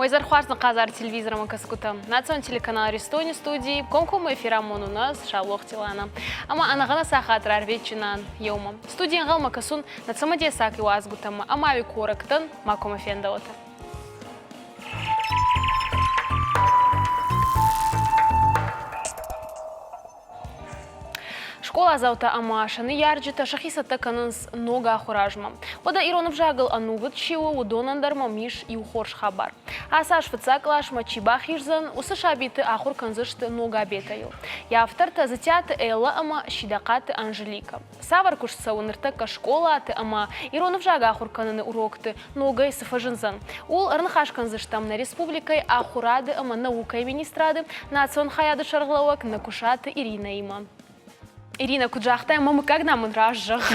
Уой зӕрхуарз хъазар телевизормӕ кӕсгутӕ. Национ телеканал Аристони студий комкоммӕ эфир амонуна Саулохти Лана. Ӕма ӕнӕгъӕнӕ сахат рарветчинан еумӕ. Студий ӕнгъӕлмӕ кӕсун нӕ цӕмӕдесаг иуазгутӕмӕ ӕма уи корӕгтӕн ма комӕ фендӕуотӕ. Скъоладзаутӕ ӕмӕ сӕ ныййарджытӕ сӕхи цӕттӕ кӕнынц ног ахуыразмӕ. Уӕдӕ ирон ӕвзагыл ӕнувыд чи у, уыдонӕн дӕр мӕм ис иу хорз хабар. Ацы аз фыццаг къласмӕ чи бахиздзӕн, уыцы сабиты ахуыр кӕндзысты ног абетӕйыл. Йӕ автортӕ Дзытиаты Эллӕ ӕмӕ Сидахъаты Анжеликӕ. Цавӕр куыст цӕуы ныртӕккӕ скъолаты ӕмӕ ирон ӕвзаг ахуыр кӕныны урокты ногӕй цы фӕзындзӕн, ууыл ӕрныхас кӕндзыстӕм нӕ республикӕйы ахуырады ӕмӕ наукӕйы министрады национ хайады сӕргълӕууӕг Нӕкуысаты Иринӕимӕ. Ирина, куыд загътай, мӕ мыггаг нӕм мын раст зӕгъ.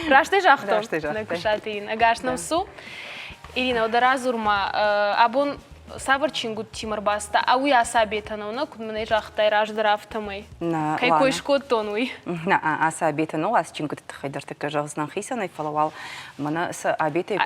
Растӕй загътон? Растӕй загътай. Нӕкуысаты Ирина. Ӕгас нӕм цу. Ирина, дӕ радзур-ма, абон цавӕр чингуытимӕ ӕрбацыдтӕ? А уый ацы абетӕнау нӕ, куыд мын ӕй загътай раздӕр, афтӕмӕй. Нӕ, Кӕй кой скодтон, уый? Нӕ, ацы абетӕнау ацы чингуыты тыххӕй дӕр тӕккӕ зӕгъдзынӕн хицӕнӕй, фӕлӕ уал мӕнӕ цы абетӕй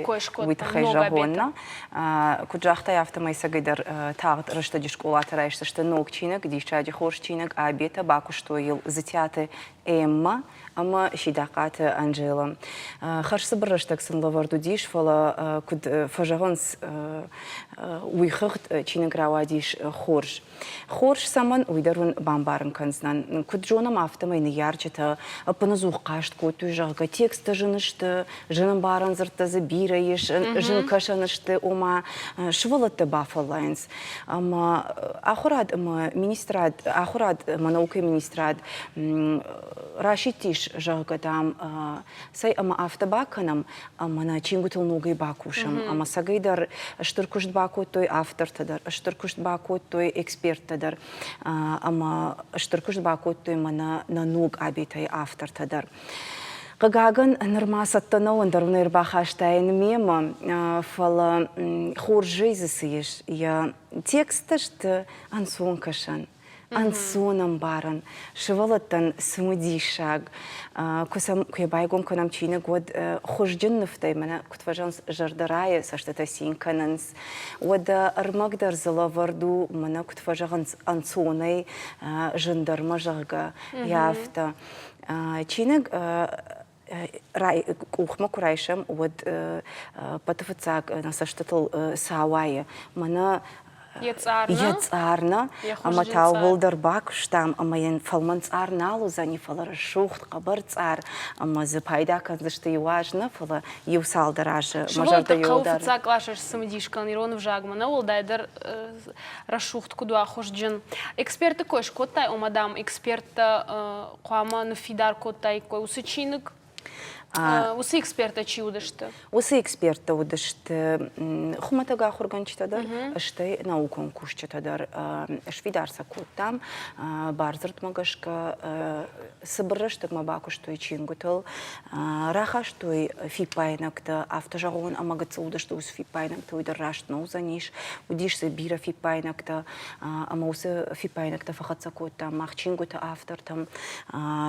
кой скодтай, уый тыххӕй зӕгъон. Нӕ, куыд загътай, афтӕмӕй цӕгӕйдӕр тагъд рӕстӕджы скъолаты райсдзысты ног чиныг, диссаджы хорз чиныг Абетӕ, бакуыстой йыл Дзытиаты Эммӕ ӕмӕ Сидахъаты Анжела. Хӕрзцыбыр рӕстӕг сын лӕвӕрд уыдис, фӕлӕ куыд фӕзӕгъынц, уый хыгъд чиныг рауадис хорз. Хорз цӕмӕн, уый дӕр уын бамбарын кӕндзынӕн. Куыд зонӕм, афтӕмӕй ныййарджытӕ ӕппынӕдзух хъаст кодтой, зӕгъгӕ, тексттӕ зын сты, зынӕмбарӕн дзырдтӕ дзы бирӕ ис, зын кӕсӕн сты, ома сывӕллӕттӕ бафӕллайынц. Ӕмӕ ахуырад ӕмӕ министрад, ахуырад ӕмӕ наукӕйы министрад расидтис, зӕгъгӕ, дам, цӕй ӕмӕ афтӕ бакӕнӕм, ӕмӕ нӕ чингуытыл ногӕй бакусӕм. Ӕмӕ цӕгӕй дӕр стыр куыст бакодтой автортӕ дӕр, стыр куыст бакодтой эксперттӕ дӕр ӕмӕ стыр куыст бакодтой мӕнӕ нӕ ног абетӕйы автортӕ дӕр. Хъыгагӕн, нырма цӕттӕ нӕу, ӕндӕр уын ӕрбахастаин мемӕ, фӕлӕ хорзӕй дзы цы ис, йӕ тексттӕ сты ӕнцон кӕсӕн, ӕнцон ӕмбарӕн, сывӕллӕттӕн цымыдисаг. Куы сӕм куы байгом кӕнӕм чиныг, уӕд хуызджын нывтӕй мӕнӕ куыд фӕзӕгъынц, зӕрдӕрайы цӕстытӕ цин кӕнынц. Уӕдӕ ӕрмӕг дӕр дзы лӕвӕрд у, мӕнӕ куыд фӕзӕгъынц, ӕнцонӕй зындӕрмӕ, зӕгъгӕ, йӕ афтӕ. Чиныг къухмӕ куы райсӕм, уӕд пӕты фыццаг нӕ цӕстытыл цы ауайы, мӕнӕ йӕ цъар йӕ цъар нӕ, ӕмӕ та ууыл дӕр бакуыстам, ӕмӕ йын фӕлмӕн цъар нал уыдзӕни, фӕлӕ рӕсугъд хъӕбӕр цъар, ӕмӕ дзы пайда кӕндзысты иу аз нӕ, фӕлӕ иу цалдӕр азы. Мӕ зӕрдӕ хъӕуы фыццаг къласы сцымыдис кӕнын ирон ӕвзагмӕ, нӕ уӕлдайдӕр рӕсугъд куыд уа хуызджын. Эксперты кой скодтай, ома, дам, эксперттӕ хъуамӕ ныффидар кодтаиккой уыцы чиныг. Уыцы эксперттӕ чи уыдысты? Уыцы эксперттӕ уыдысты хуымӕтӕг ахуыргӕнджытӕ дӕр, стӕй наукон кусджытӕ дӕр. Сфидар сӕ кодтам бардзырдмӕ гӕсгӕ цыбыр рӕстӕгмӕ бакуыстой чингуытыл, рахастой фиппаинӕгтӕ, афтӕ зӕгъон, ӕмӕ гыццыл уыдысты уыцы фиппаинӕгтӕ, уый дӕр раст нӕ уыдзӕнис. Уыдис дзы бирӕ фиппаинӕгтӕ, ӕмӕ уыцы фиппаинӕгтӕ фӕхӕццӕ кодтам мах чингуыты автортӕм,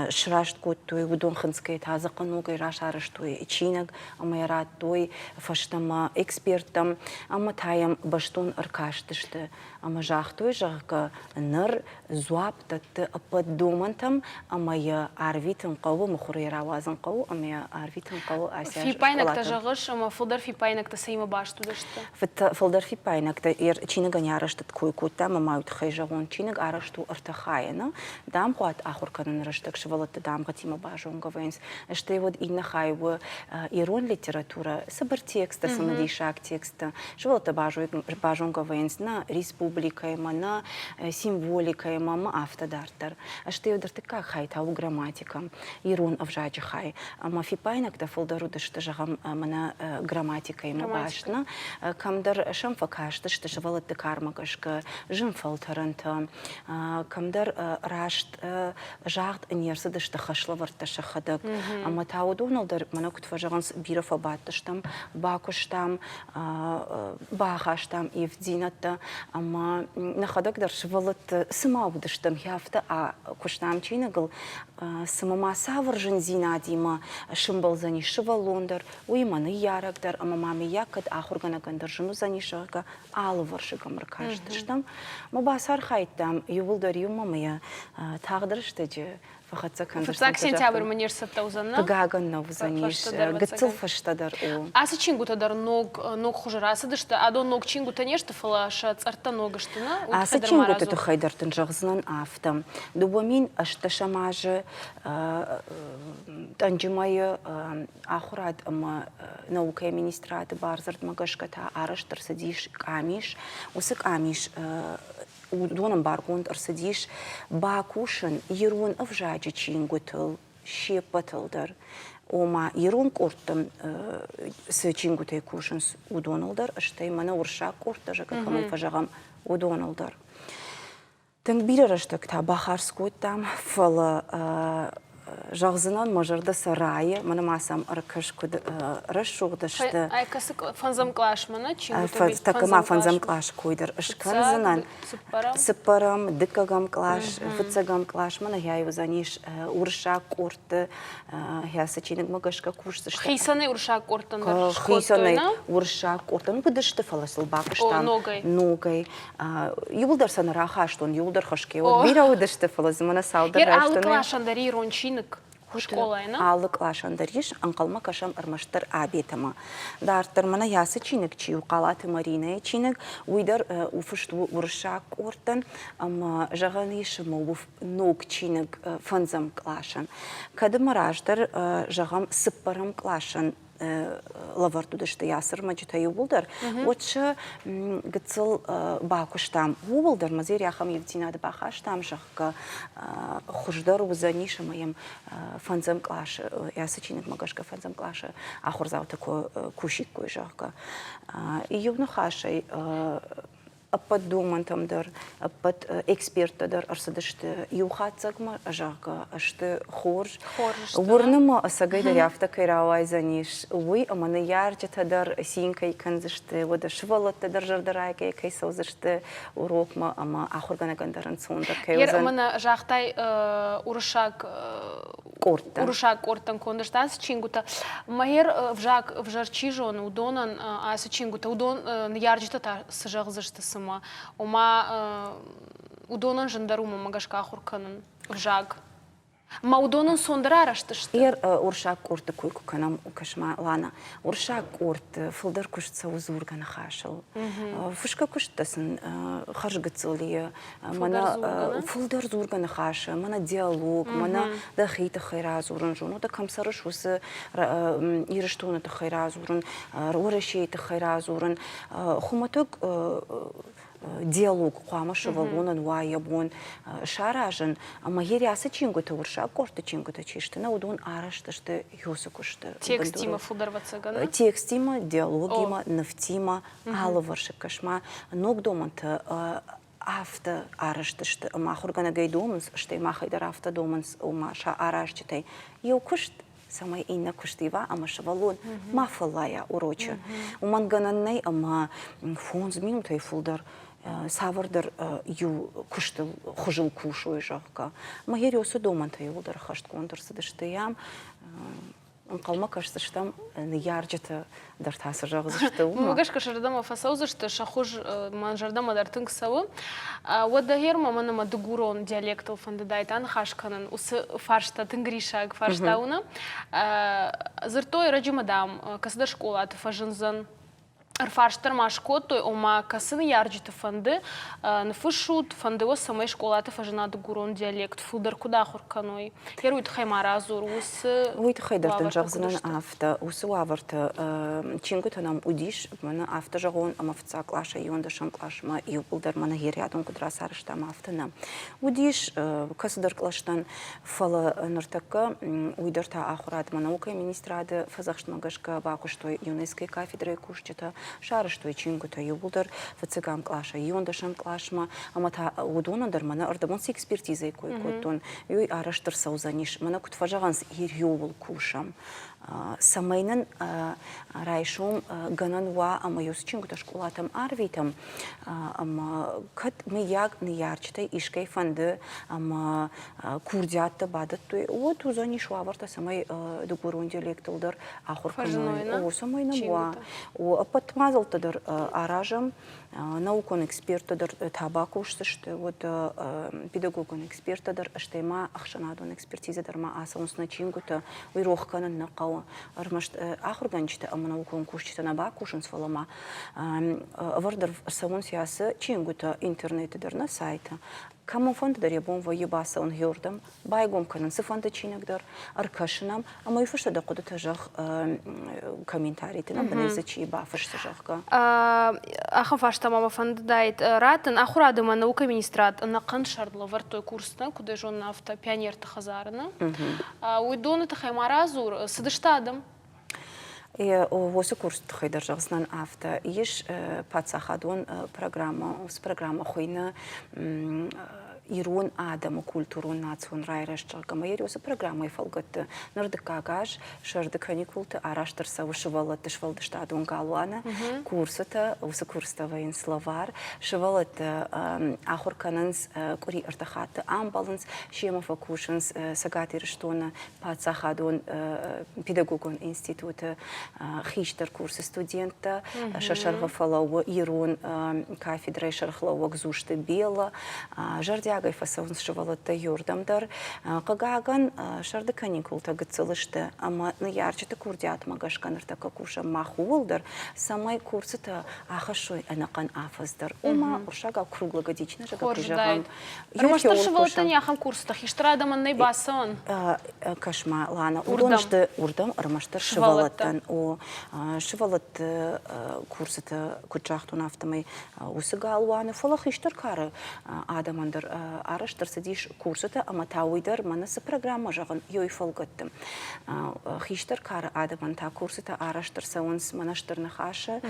сраст кодтой, уыдон хынцгӕйӕ та дзы ногӕй расарӕзтой чиныг ӕмӕ йӕ радтой фӕстӕмӕ эксперттӕм ӕмӕ та йӕм бӕстон ӕркастысты ӕмӕ загътой, зӕгъгӕ, ныр дзуапп дӕтты ӕппӕт домӕнтӕм ӕмӕ йӕ арвитын хъӕуы, мыхуыры йӕ рауадзын хъӕуы ӕмӕ йӕ арвитын хъӕуы ацы Фиппаинӕгтӕ зӕгъыс ӕмӕ фылдӕр фиппаинӕгтӕ цӕимӕ баст уыдысты? Фылдӕр фиппаинӕгтӕ чиныгӕн йӕ арӕзты кой кодтам ӕмӕ уый тыххӕй зӕгъон, чиныг арӕзт у ӕртӕ хайы. Дамгъуат ахуыр кӕныны рӕстӕг сывӕллӕтты дамгъӕтимӕ базонгӕ вӕййынц, стӕй уӕд иннӕ хай у ирон литературӕ, цыбыр тексттӕ, цымыдисаг тексттӕ. Сывӕллӕттӕ базонгӕ вӕййынц нӕ республикӕимӕ, нӕ символикӕимӕ ӕмӕ афтӕ дарддӕр. Стӕй уӕд ӕртыккаг хай та у грамматикӕ, ирон ӕвзаджы хай. Ӕмӕ фиппаинӕгтӕ фылдӕр уыдысты, зӕгъӕм, мӕнӕ грамматикӕимӕ баст. Нӕ кӕмдӕр сӕм фӕкастысты сывӕллӕтты кармӕ гӕсгӕ зын фӕлтӕрӕнтӕ, кӕмдӕр раст загъд не рцыдысты хӕслӕвӕрдтӕ сӕхӕдӕг. Ӕмӕ та уыдон Уыдоныл дӕр, мӕнӕ куыд фӕзӕгъынц, бирӕ фӕбадтыстӕм, бакуыстам, бахастам ивддзинӕдтӕ ӕмӕ нӕхӕдӕг дӕр сывӕллӕтты цыма уыдыстӕм, афтӕ куыстам чиныгыл, цымӕ ма цавӕр зындзинадимӕ сымбӕлдзӕнис сывӕллон дӕр, уыимӕ ныййарӕг дӕр ӕмӕ ма мыййаг кӕд ахуыргӕнӕгӕн дӕр зын уыдзӕнис, зӕгъгӕ, алывӕрсыг ӕмӕркастыстӕм. Мӕ бацархайдтам иууылдӕр иумӕ ӕмӕ йӕ тагъд рӕстӕджы фӕхӕццӕ кӕндзыстӕм. Фыццаг сентябрьмӕ не рцӕттӕ уыдзӕн, нӕ? Хъыгагӕн нӕ уыдзӕнис, гыццыл фӕстӕдӕр у. Ацы чингуытӕ дӕр ног, ног хуызы рацыдысты. Адон ног чингуытӕ не сты, фӕлӕ сӕ цъӕрттӕ ног сты, нӕ? Ацы чингуыты тыххӕй дӕр дын зӕгъдзынӕн афтӕ. 2018 азы тъӕнджы мӕйы ахуырад ӕмӕ наукӕйы министрады бардзырдмӕ гӕсгӕ та арӕзт ӕрцыдис къамис. Уыцы къамис уыдонӕн баргонд ӕрцыдис бакусын ирон ӕвзаджы чингуытыл се ппӕтыл дӕр. Ома ирон къордтӕм цы чингуытӕй кусынц, уыдоныл дӕр, стӕй мӕнӕ уырыссаг къордтӕ, зӕгъгӕ, кӕмӕй фӕзӕгъӕм, уыдоныл дӕр. Тынг бирӕ рӕстӕг та бахардз кодтам, фӕлӕ зӕгъдзынӕн, мӕ зӕрдӕ сӕ райы, мӕнӕ ма сӕм ӕркӕс, куыд рӕсугъд сты. Ай кӕцы фӕндзӕм къласмӕ, нӕ чингуытӕ? Тӕккӕ ма фӕндзӕм къласы кой дӕр скӕндзынӕн. Цыппӕрӕм, дыккӕгӕм кълас, фыццӕгӕм кълас мӕнӕ хӕй уыдзӕнис уырыссаг къордты хӕцы чиныгмӕ гӕсгӕ кусдзысты. Хицӕнӕй уырыссаг къордтӕн дӕр Хицӕнӕй уырыссаг къордтӕн уыдысты, фӕлӕ сыл бакуыстам ногӕй. Иууылдӕр сӕ нӕ рахастон, иууылдӕр хӕсгӕ уыд. Бирӕ уыдысты, фӕлӕ дзы мӕнӕ цалдӕр райстон. Алы къласӕн дӕр ирон чиныг скъолайы, нӕ? Алы къласӕн дӕр ис, ӕнхъӕлмӕ кӕсӕм ӕрмӕстдӕр абетӕмӕ. Дарддӕр мӕнӕ ацы чиныг чи у, Хъалаты Маринӕйы чиныг, уый дӕр у фыст у уырыссаг къордтӕн ӕмӕ зӕгъӕн ис, ӕмӕ у ног чиныг фӕндзӕм къласӕн. Кӕд ӕмӕ раздӕр, зӕгъӕм, цыппӕрӕм къласӕн лӕвӕрд уыдысты йӕ ӕрмӕджытӕ иууылдӕр, уӕд сӕ гыццыл бакуыстам. Ууыл дӕр ма зери ахӕм ивддзинад бахастам, зӕгъгӕ, хуыздӕр уыдзӕнис ӕмӕ йӕм фӕндзӕм къласы, ацы чиныгмӕ гӕсгӕ фӕндзӕм къласы ахуырдзаутӕ куы кусиккой, зӕгъгӕ. Иу ныхасӕй ӕппӕт домӕнтӕм дӕр, ӕппӕт эксперттӕ дӕр ӕрцыдысты иу хатдзӕгмӕ, зӕгъгӕ, сты хорз. Хорз. Уырны мӕ, ӕцӕгӕйдӕр афтӕ кӕй рауайдзӕнис, уый, ӕмӕ ныййарджытӕ дӕр цин кӕй кӕндзысты, уӕдӕ сывӕллӕттӕ дӕр зӕрдӕрайгӕ кӕй цӕудзысты урокмӕ ӕмӕ ахуыргӕнӕгӕн дӕр ӕнцондӕр кӕй уыдзӕн. Мӕнӕ загътай уырыссаг къордтӕн. Уырыссаг къордтӕн конд сты ацы чингуытӕ. Мӕгӕр ӕвзаг ӕвзӕр чи зоны, уыдонӕн ацы чингуытӕ, уыдон ныййарджытӕ та цы зӕгъдзысты цымӕ? Ома уыдонӕн зындӕр у мӕнмӕ гӕсгӕ ахуыр кӕнын ӕвзаг. Ма уыдонӕн цондӕр арӕзт сты? Ер уырыссаг къордты кой куы кӕнӕм, кӕс-ма, Лана, уырыссаг къордты фылдӕр куыст цӕуы дзургӕ ныхасыл. Фысгӕ куысттӕ сын хӕрзгыццыл и, мӕнӕ фылдӕр дзургӕ ныхасы, мӕнӕ диалог, мӕнӕ дӕхи тыххӕй радзурын, зону дӕ кӕм цӕрыс, уыцы Ирыстоны тыххӕй радзурын, Уӕрӕсейы тыххӕй радзурын. Хуымӕтӕг диалог хъуамӕ сывӕллонӕн уа йӕ бон саразын. Ӕмӕ йе ацы чингуыты, уырыссаг къордты чингуытӕ чи сты, нӕ уыдон арӕзт сты уыцы куысты. Текстимӕ фылдӕр ӕвӕццӕгӕн? Текстимӕ, диалогимӕ, нывтимӕ, алывӕрсыг кӕс-ма, ног домӕнтӕ афтӕ арӕзт сты, ӕмӕ ахуыргӕнӕгӕй домынц, стӕй махӕй дӕр афтӕ домынц, ома сӕ аразджытӕй. Иу куыст, цӕмӕй иннӕ куыст ива ӕмӕ сывӕллон ма фӕллайа урочы. Уымӕн гӕнӕн нӕй ӕмӕ фондз минутӕй фылдӕр цавӕрдӕр иу куысты хуызыл кусой, зӕгъгӕ. Мӕ уыцы домӕнтӕ иууылдӕр ӕххӕстгонд ӕрцыдысты. Ам ӕнхъӕлмӕ кӕсдзыстӕм ныййарджытӕ дӕр та цы зӕгъдзысты, уымӕ. Уымӕ гӕсгӕ сӕ зӕрдӕмӕ фӕцӕудзысты, сӕ хуыз мӕн зӕрдӕмӕ дӕр тынг цӕуы. Уӕдӕ гъер ма мӕн ӕмӕ дыгурон диалектыл фӕндыдаид аныхас кӕнын. Уыцы фарста тынг риссаг фарста у нӕ. Дзырдтой ӕрӕджы дам, кӕцыдӕр скъолаты фӕзындзӕн ӕрфарст дӕр ма скодтой, ома кӕцы ныййарджыты фӕнды, ныффыссут, фӕнды уӕ, цӕмӕй скъолаты фӕзына дыгурон диалект фылдӕр куыд ахуыр кӕной. Гъер уый тыххӕй ма радзур, уыцы Уый тыххӕй дӕр дын зӕгъдзынӕн афтӕ. Уыцы уавӕрты чингуытӕ нӕм уыдис, мӕнӕ афтӕ зӕгъон, ӕмӕ фыццаг къласӕй иуӕндӕсӕм къласмӕ иууылдӕр мӕнӕ гъерӕдон куыд рацарӕзтам, афтӕ нӕ уыдис кӕцыдӕр кълӕстӕн. Фӕлӕ ныртӕккӕ уый дӕр та ахуырадмӕ наукӕйы министрады фӕдзӕхстмӕ гӕсгӕ бакуыстой ЮНЕСКО-йы кафедрӕйы кусджытӕ. Сарӕзтой чингуытӕ иууылдӕр фыццӕгӕм къласӕй иуӕндӕсӕм къласмӕ ӕмӕ та уыдонӕн дӕр мӕнӕ ӕрдӕбон цы экспертизӕйы кой кодтон, уый арӕзт ӕрцӕудзӕнис. Мӕнӕ куыд фӕзӕгъынц, иууыл кусӕм. Цӕмӕй нын райсом гӕнӕн уа ӕмӕ уыцы чингуытӕ скъолатӕм арвитӕм, ӕмӕ кӕд мыййаг ныййарджытӕй искӕй фӕнды ӕмӕ курдиаттӕ бадӕттой, уӕд уыдзӕнис уавӕртӕ, цӕмӕй дыгурон диалектыл дӕр ахуыр кӕной. О, цӕмӕй нӕм уа. О, ӕппӕт мадзӕлттӕ дӕр аразӕм, наукон эксперттӕ дӕр та бакусдзысты, уӕд педагогон эксперттӕ дӕр, стӕй ма ӕхсӕнадон экспертизӕ дӕр ма ацӕуынц нӕ чингуытӕ. Уый рох кӕнын нӕ хъӕуы. Ӕрмӕст ахуыргӕнджытӕ ӕмӕ наукон кусджытӕ нӕ бакусынц, фӕлӕ ма ӕвӕрд ӕрцӕуынц ацы чингуытӕ интернеты дӕр, нӕ сайты. Кӕмӕнфӕнды дӕр йӕ бон вӕййы бацӕуын хиуырдӕм, байгом кӕнын цыфӕнды чиныг дӕр, ӕркӕсын ӕм, ӕмӕ уый фӕстӕ дӕ хъуыдытӕ зӕгъ комментариты, нӕ бынӕй дзы чи бафыссы, зӕгъгӕ. Ахӕм фарста ма мӕ фӕндыдаид раттын. Ахуырад ӕмӕ наукӕйы министрад ӕнӕхъӕн сӕрд лӕвӕрдтой курсытӕн, куыд ӕй зонын, афтӕ пионерты хӕдзары. Нӕ? Уыдоны тыххӕй ма радзур, цыдысты адӕм? Уыцы курсы тыххӕй дӕр зӕгъдзынӕн афтӕ. Ис паддзахадон программӕ, уыцы программӕ хуыйны ирон адӕмы культурон национ райрӕзт, зӕгъгӕ. Ӕмӕ уыцы программӕйы фӕлгӕтты ныр дыккаг аз сӕрды каникулты арӕзт ӕрцӕуы сывӕллӕтты сфӕлдыстадон галуаны курсытӕ. Уыцы курстӕ вӕййынц лӕвар. Сывӕллӕттӕ ахуыр кӕнынц къуыри ӕртӕ хатты амбӕлынц, семӕ фӕкусынц Цӕгат Ирыстоны паддзахадон педагогон институты хистӕр курсы студенттӕ, сӕ сӕргъы фӕлӕууы ирон кафедрӕйы сӕргълӕууӕг Дзусты Бела. Зӕрдиагӕй фӕцӕуынц сывӕллӕттӕ иуырдӕм дӕр. Хъыгагӕн, сӕрды каникултӕ гыццыл сты ӕмӕ ныййарджыты курдиатмӕ гӕсгӕ ныртӕккӕ кусӕм мах ууыл дӕр, цӕмӕй курсытӕ ахӕссой ӕнӕхъӕн афӕдз дӕр. Ома, уырыссагау круглогодично, зӕгъгӕ, зӕгъӕм. Ӕрмӕстдӕр сывӕллӕттӕн ахӕм курсытӕ хистӕр адӕмӕн нӕй бацӕуӕн. Кӕс-ма, Лана, уыдон сты уырдӕм ӕрмӕстдӕр сывӕллӕттӕн. О, сывӕллӕтты курсытӕ, куыд загътон, афтӕмӕй уыцы галуаны, фӕлӕ хистӕр кары адӕмӕн дӕр арӕзт ӕрцыдис курсытӕ ӕмӕ та уый дӕр мӕнӕ цы программӕ зӕгъын, йой фӕлгӕтты. Хистӕр кары адӕмӕн та курсытӕ арӕзт ӕрцӕуынц мӕнӕ Стыр Ныхасы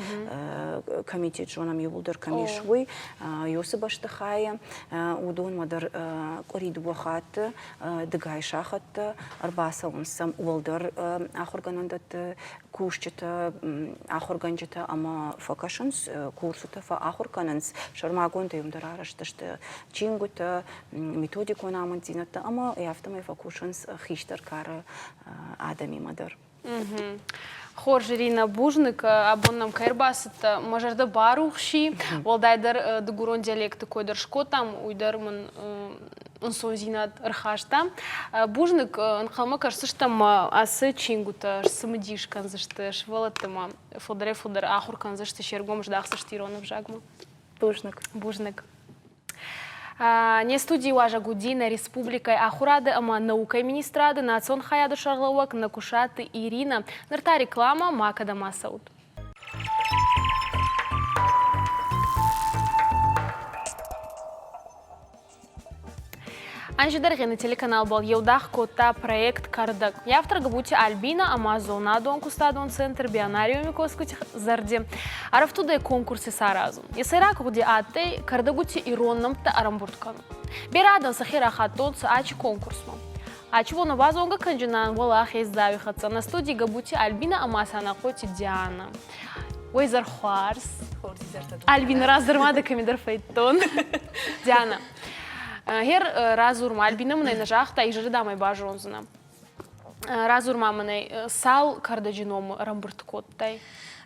комитет зонӕм иууылдӕр кӕм ис, уый. Уыцы бӕстыхайы уыдонмӕ дӕр къуыри дыууӕ хатты дыгай сахӕттӕ ӕрбацӕуынц сӕм уӕлдӕр ахуыргӕнӕндӕтты кусджытӕ, ахуыргӕнджытӕ ӕмӕ фӕкӕсынц курсытӕ, фӕахуыр кӕнынц, сӕрмагондӕй уым дӕр арӕзт сты чингуытӕ, методикон амынддзинӕдтӕ ӕмӕ афтӕмӕй фӕкусынц хистӕр кары адӕмимӕ дӕр. Хорз, Ирина, бузныг, абон нӕм кӕй ӕрбацыдтӕ. Мӕ зӕрдӕ барухси. Уӕлдайдӕр дыгурон диалекты кой дӕр скодтам, уый дӕр мын ӕнцондзинад ӕрхаста. Бузныг, ӕнхъӕлмӕ кӕсдзыстӕм ацы чингуытӕ, сцымыдис кӕндзысты сывӕллӕтты ма фылдӕрӕй-фылдӕр ахуыр кӕндзысты, се ргом здахдзысты ирон ӕвзагмӕ. Бузныг. Бузныг. Не студийы уазӕг уыди нӕ республикӕйы ахуырады ӕмӕ наукӕйы министрады национ хайады сӕргълӕууӕг Нӕкуысаты Иринӕ. Ныр та рекламӕ макӕдӕм ацӕут. Анжи дӕргъи телеканалбӕл еудагъ кодта проект «Кӕрдӕг». Йӕ автор Габути Альбина ӕма зонадон кустадон центр Бионариуми косгути зӕрди ӕрӕфтудӕй конкурс исаразун. Йӕ сӕйраг гъуди адтӕй кӕрдӕгути ирон нӕмттӕ ӕрӕмбурд кӕнун. Берӕ адӕн сӕхе рахаттонцӕ ачи конкурсмӕ. Ачи бон базонгӕ кӕнджынӕн уӕлахездзауи хӕццӕ нӕ студий Габути Альбина ӕма Санахъоти Диана. Уой зӕр хуарз. Альбина раздӕр ма дӕ кӕмидӕр фӕйдтон. Диана, Гьер радзур ма, Альбина мын ӕй нӕ загъта, изӕрыдӕм ӕй базондзынӕ. Радзур ма мын ӕй, цал кӕрдӕджы номы ӕрӕмбырд кодтай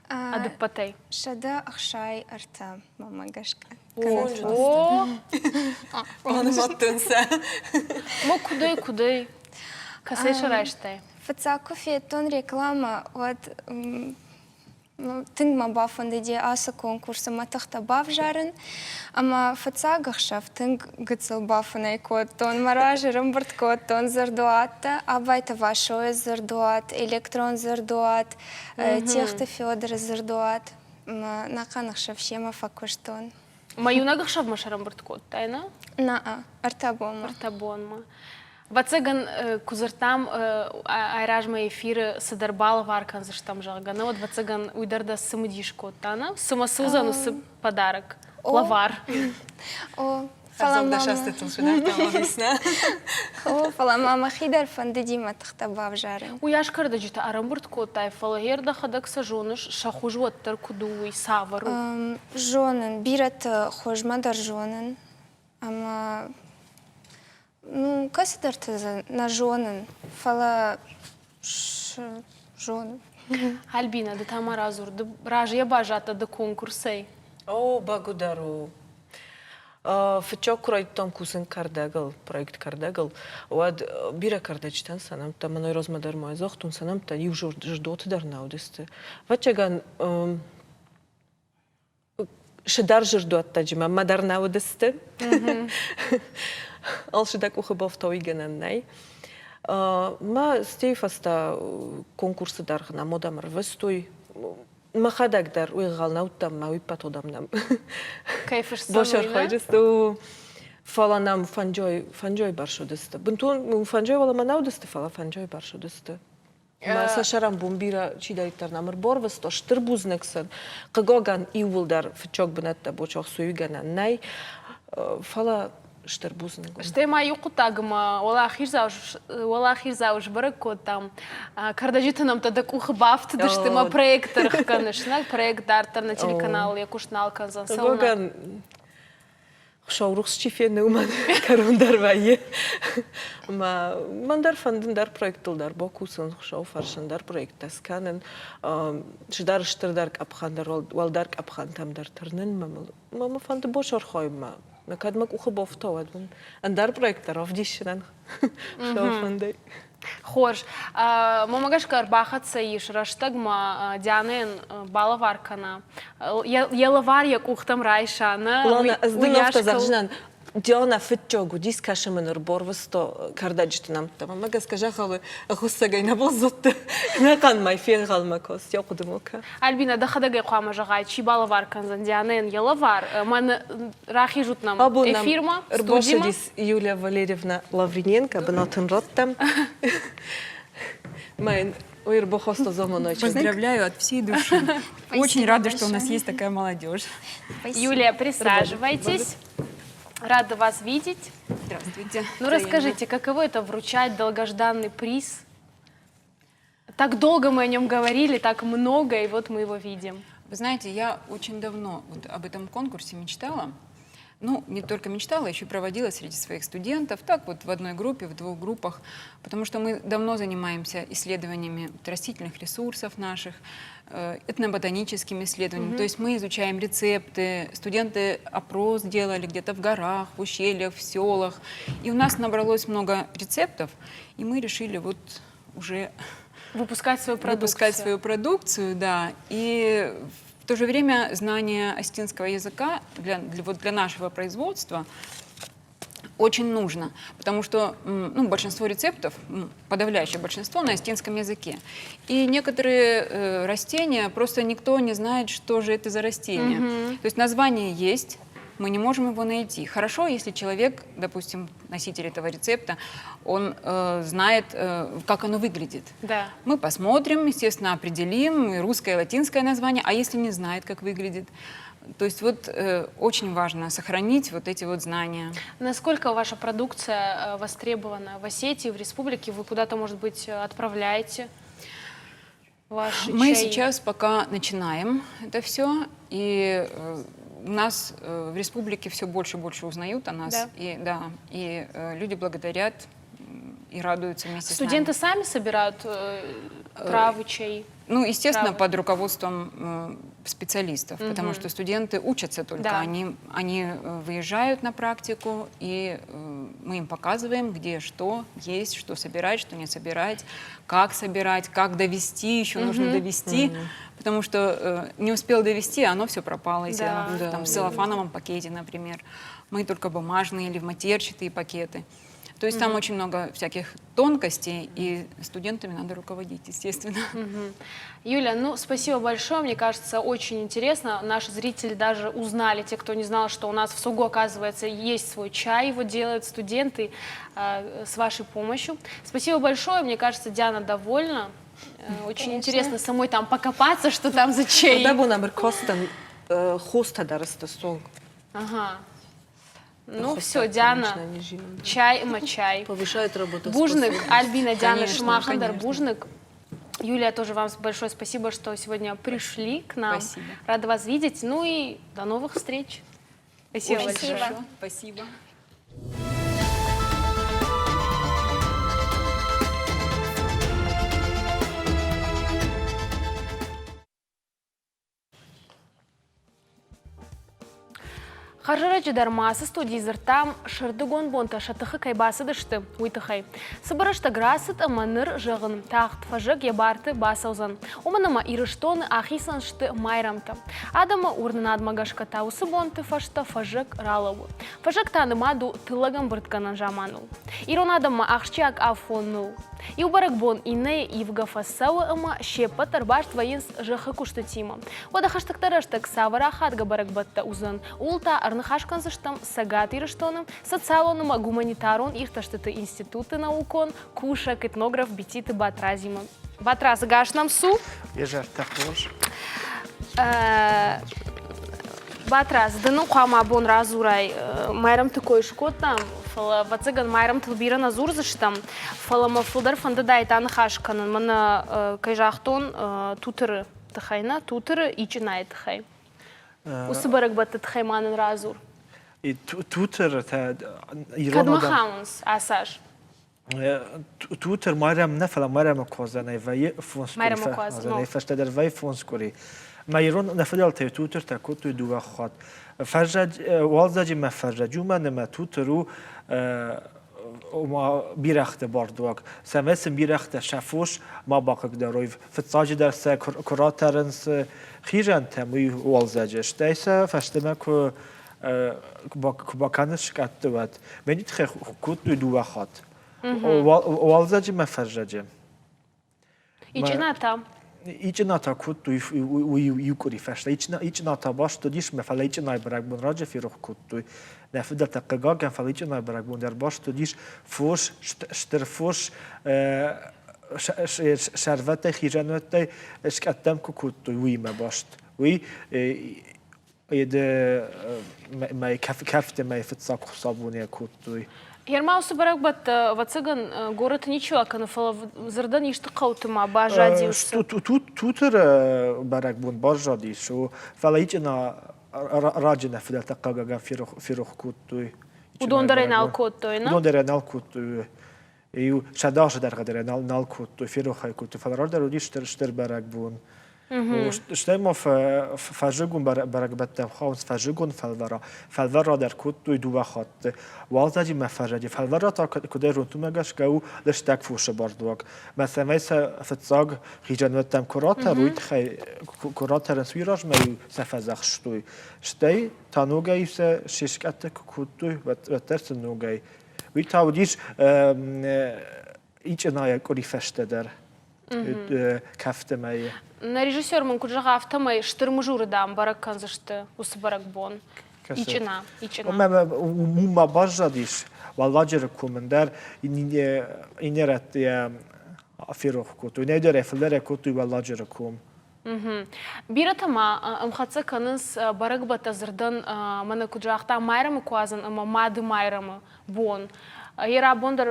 ӕдыппӕтӕй? 163 мӕмӕ гӕсгӕ. О! Банымадтон сӕ. Мо кудӕй, кудӕй? Кӕцӕй сӕ райстай? Фыццаг куы федтон рекламӕ, уӕд Тынг мӕ бафӕндыди ацы конкурсы мӕ тыхтӕ бавзарын. Ӕмӕ фыццаг ӕхсӕв тынг гыццыл бафынӕй кодтон. Мӕ разы рымбырд кодтон дзырдуӕттӕ, Абайты Васойы дзырдуат, электрон дзырдуат, Техты Федоры дзырдуат. Мӕ нӕхъӕн ӕхсӕв семӕ фӕкуыстон. Мӕ иунӕг ӕхсӕвмӕ сӕрӕмбырд кодтай, нӕ? Нӕ, ӕртӕ бонмӕ. Ӕртӕ бонмӕ. Ӕвӕццӕгӕн, куы дзырдтам айразмӕ эфиры цыдӕр балӕвар кӕндзыстӕм, зӕгъгӕ, нӕ, уӕд, ӕвӕццӕгӕн, уый дӕр дӕ цымыдис кодта, нӕ? Цымӕ цы уыдзӕн уыцы подарок, лӕвар? О, фӕлӕ О, фӕлӕ ма мӕхи дӕр фӕндыди мӕ тыхтӕ бавзарын. Уыйас кӕрдӕджытӕ ӕрӕмбырд кодтай, фӕлӕ гъер дӕхӕдӕг сӕ зоныс, сӕ хуыз уӕддӕр куыд у, уый цавӕр у? Зонын, бирӕты хуызмӕ дӕр зонын. Ӕмӕ ну, кӕцыдӕрты дзы нӕ зонын, фӕлӕ зонын. Альбина, ды та ма радзур, ды разыйӕ баззадтӕ ды конкурсӕй? О, бӕгуыдӕр у. Фыццаг куы райдыдтам кусын кӕрдӕгыл, проект кӕрдӕгыл, уӕд бирӕ кӕрдӕджытӕн сӕ нӕмттӕ, мӕнӕй размӕ дӕр ма загътон, сӕ нӕмттӕ иу зырдоты дӕр нӕ уыдысты. Ӕвӕццӕгӕн, Сыдӕр зырдуӕттаджы мӕ дӕр нӕ уыдысты. Алцы дӕ къухы бафтауигӕнӕн нӕй. Мӕ стей фӕстӕ конкурсы дӕргъы нӕм одӕм ӕрвыстой. Мӕхӕдӕг дӕр уый ӕнхъӕл нӕ уыдтӕн, мӕ уый ппӕт одӕм нӕм. Кӕй фысдзӕн, Босӕрхойдысты. Фӕлӕ нӕм фӕнджой, фӕнджой бӕрц уыдысты. Бынтон фӕнджой уӕлӕмӕ нӕ уыдысты, фӕлӕ фӕнджой бӕрц уыдысты. Мӕ сӕ сӕрӕнбон бирӕ чидӕриддӕр нӕм ӕрбарвыста, стыр бузныг сын. Хъыгагӕн, иууылдӕр фыццаг бынӕттӕ бочохсуйгӕнӕн нӕй, фӕлӕ стыр бузныг. Стӕй ма иу хъуыддаг ӕмӕ уӕлахиздзау сбӕрӕг кодтам. Кӕрдӕджыты нӕмттӕ дӕ къухы бафтыдысты мӕ проект ӕрхгӕныс. Нӕ проект дарддӕр нӕ телеканал йӕ куыст нал кӕндзӕн. Хъыгагӕн, Хуыцау рухс чи фены, уымӕн кӕрон дӕр вӕййы. Ӕмӕ мӕн дӕр фӕнды ӕндӕр проекттыл дӕр бакусын, Хуыцауы фӕрцы ӕндӕр проекттӕ скӕнын, цыдӕр стырдӕр къӕпхӕн дӕр, уӕлдӕр къӕпхӕнтӕм дӕр тырнын мӕ мӕ фӕнды босархайынмӕ. Мӕ кӕд мӕ къухы бафта, уӕд мын ӕндӕр проекттӕ равдисдзынӕн Хуыцауы фӕндӕй. Хорз. Мӕнмӕ гӕсгӕ ӕрбахӕццӕ ис рӕстӕгмӕ Дианӕйӕн балӕвар кӕна. Йӕ лӕвар йӕ къухтӕм райса, нӕ? Лана, ӕз дын афтӕ зӕгъдзынӕн, Диана фыццаг уыдис, кӕсы мын ӕрбарвыста кӕрдӕджыты нӕмттӕ. Мӕнмӕ гӕсгӕ зӕгъӕлы ӕгъуыссӕгӕй нӕ баззадтӕ. Ӕнӕхъӕн мӕй фенхъӕлмӕ каст, йӕ хъуыды ма кӕ. Альбина, дӕхӕдӕг ӕй хъуамӕ зӕгъай, чи балӕвар кӕндзӕн Дианӕйӕн йӕ лӕвар? Мӕн рахизут нӕм эфирмӕ, студимӕ. Юлия Валерьевна Лавриненко бынатын радтам. Мӕн Поздравляю от всей души. Очень рада, что у нас есть такая молодежь. Юлия, присаживайтесь. Рада вас видеть. Здравствуйте. Ну, расскажите, каково это вручать долгожданный приз? Так долго мы о нем говорили, так много, и вот мы его видим. Вы знаете, я очень давно вот об этом конкурсе мечтала. Ну, не только мечтала, еще проводила среди своих студентов, так вот в одной группе, в двух группах, потому что мы давно занимаемся исследованиями растительных ресурсов наших, этноботаническими исследованиями. То есть мы изучаем рецепты, студенты опрос делали где-то в горах, в ущельях, в селах. И у нас набралось много рецептов, и мы решили вот уже выпускать свою продукцию. Выпускать свою продукцию, да. И в то же время знание осетинского языка для, вот для нашего производства очень нужно, потому что ну, большинство рецептов, подавляющее большинство на осетинском языке. И некоторые растения просто никто не знает, что же это за растение. То есть название есть, мы не можем его найти. Хорошо, если человек, допустим, носитель этого рецепта, он знает, как оно выглядит. Мы посмотрим, естественно, определим и русское, и латинское название, а если не знает, как выглядит. То есть вот очень важно сохранить вот эти вот знания. Насколько ваша продукция востребована в Осетии, в республике? Вы куда-то, может быть, отправляете ваши Мы чаи? сейчас пока начинаем это все, и у нас в республике все больше и больше узнают о нас, и да, и люди благодарят и радуются вместе Студенты с нами. сами собирают травы, чаи? Ну, естественно, травы? под руководством специалистов, потому что студенты учатся только, они выезжают на практику, и мы им показываем, где что есть, что собирать, что не собирать, как собирать, как довести, еще нужно довести, потому что не успел довести, а оно все пропало, если оно там, в целлофановом пакете, например. Мы только бумажные или в матерчатые пакеты. То есть там очень много всяких тонкостей, и студентами надо руководить, естественно. Юля, ну спасибо большое, мне кажется, очень интересно. Наши зрители даже узнали, те, кто не знал, что у нас в СУГУ, оказывается, есть свой чай, его делают студенты с вашей помощью. Спасибо большое, мне кажется, Диана довольна. Очень Конечно. интересно самой там покопаться, что там за чай. Дӕ бон ӕркастӕн хостӕ дӕр сты сонг. Ага. Ну все, Диана, чай ӕмӕ чай. Повышает работу. Бузныг, Альбина, Диана Конечно, сымахӕн дӕр конечно. Бузныг. Юлия, тоже вам большое спасибо, что сегодня пришли к нам. Спасибо. Рада вас видеть. Ну и до новых встреч. Спасибо Очень большое. хорошо. Спасибо. Хӕрзӕрӕджы дӕр ма ацы студийы дзырдтам, сӕрдыгон бонтӕ сӕ тыхы кӕй бацыдысты, уый тыххӕй. Цыбыр рӕстӕг рацыд ӕмӕ ныр, зӕгъын, тагъд фӕззӕг йӕ барты бацӕудзӕн. Уымӕн ӕмӕ Ирыстоны ахицӕн сты майрӕмтӕ. Адӕмы уырнынадмӕ гӕсгӕ та уыцы бонты фӕстӕ фӕззӕг ралӕууы. Фӕззӕг та нымад у тыллӕгӕмбырдгӕнӕн заманыл. Ирон адӕммӕ ахсджиаг афон ныл. Иу бӕрӕгбон иннӕйы ивгӕ фӕцӕуы ӕмӕ се ппӕт ӕрбаст вӕййынц зӕххы куыстытимӕ. Уӕдӕ хӕстӕгдӕр рӕстӕг цавӕр ахадгӕ бӕрӕгбӕттӕ уыдзӕн, ууыл та ӕрныхас кӕндзыстӕм Цӕгат Ирыстоны социалон ӕмӕ гуманитарон иртӕстыты институты наукон кусӕг этнограф Бититы Батразимӕ. Батраз, гас нӕм цу. Йе зӕрдӕ хорз. Батраз, ды нын хъуамӕ абон радзурай, Майрӕмты кой скодтам, фӕлӕ, ӕвӕццӕгӕн, Майрӕмтыл бирӕ нӕ дзурдзыстӕм, фӕлӕ мӕ фылдӕр фӕндыдаид аныхас кӕнын, мӕнӕ, кӕй загътон, Тутыры тыххӕй нӕ, Тутыры Ичъынайы тыххӕй. Уыцы бӕрӕгбӕтты тыххӕй ма нын радзур. Тутыртӕ ирон Кӕдмӕ хауынц ацы аз? Тутыр Майрӕм нӕ, фӕлӕ Майрӕмы куадзӕнӕй вӕййы фондз къуыри. Фӕстӕдӕр вӕййы фондз къуыри. Мӕ ирон нӕ фыдӕлтӕй тутыртӕ кодтой дыууӕ хатт. Фӕззӕдж, уалдзӕджы мӕ фӕззӕджы, уымӕн ӕмӕ тутыр у ома бирӕгъты бардуаг. Цӕмӕй сын бирӕгътӕ сӕ фос ма бахъыгдарой. Фыццаджыдӕр сӕ куы ратӕрынц хизӕнтӕм, уый уалдзӕджы, стӕй сӕ фӕстӕмӕ куы куы бакӕныс скъӕтты, уӕд. Мӕн тыххӕй кодтой дыууӕ хатт. Уалдзӕджы мӕ фӕззӕджы. Ичъына та? Ичъына та кодтой уый иу къуыри фӕстӕ. Ичъына та баст уыдис мӕ, фӕлӕ Ичъынайы бӕрӕгбон раджы ферох кодтой. Нӕ фыдӕлтӕ хъыгагӕн, фӕлӕ Ичъынайы бӕрӕгбон дӕр баст уыдис фос, стыр фос сӕрвӕттӕй, хизӕнуӕттӕй скъӕттӕм куы кодтой, уыимӕ баст. Уый мӕ кӕфты мӕ фыццаг хуыцаубонӕй кодтой. Ерма уыцы бӕрӕгбӕттӕ, ӕвӕццӕгӕн, горӕты ничиуал кӕны, фӕлӕ дзырдӕн исты хъӕуты ма баззади уыцы. Тутыры бӕрӕгбон баззадис, фӕлӕ ичъына раджы нӕ фыдӕлтӕ хъыгагӕн ферох кодтой. Уыдон дӕр ӕй нал кодтой, нӕ? Уыдон дӕр ӕй нал кодтой. Иу сӕдӕ дӕргъы дӕр нал, нал кодтой, ферох ӕй кодтой, фӕлӕ раздӕр уыдис стыр, стыр бӕрӕгбон. Стӕй ма фӕззыгон бӕрӕгбӕттӕм хауынц фӕззыгон фӕлвӕра. Фӕлвӕра дӕр кодтой дыууӕ хатты. Уалдзӕджы мӕ фӕззӕджы. Фӕлвӕра та, куыдӕй зонтумӕ гӕсгӕ у лыстӕг фосы бардуаг. Мӕ цӕмӕй сӕ фыццаг хизӕнуӕттӕм куы ратӕрой, тыххӕй куы ратӕрынц, уый размӕ-иу сӕ фӕдзӕхстой. Стӕй та ногӕй сӕ се скъӕтты куы кодтой, уӕддӕр сын ногӕй Уый та уыдис ичъынайӕ къуыри фӕстӕдӕр кафты мӕйы. Нӕ режиссер мын куыд зӕгъа, афтӕмӕй Стыр Мызуры, дам, бӕрӕг кӕндзысты уыцы бӕрӕгбон. Ичъына, ичъына. Уым ма баззадис Уӕлладжыры комын дӕр иннӕ рӕтты йӕ ферох кодтой. Нӕ дӕр фылдӕр кодтой Уӕлладжыры ком. Бирӕтӕ ма ӕмхӕццӕ кӕнынц бӕрӕгбӕттӕ дзырдӕн, мӕнӕ куыд загъта, Майрӕмы куадзӕн ӕмӕ Мады Майрӕмы бон. Йӕ рабон дӕр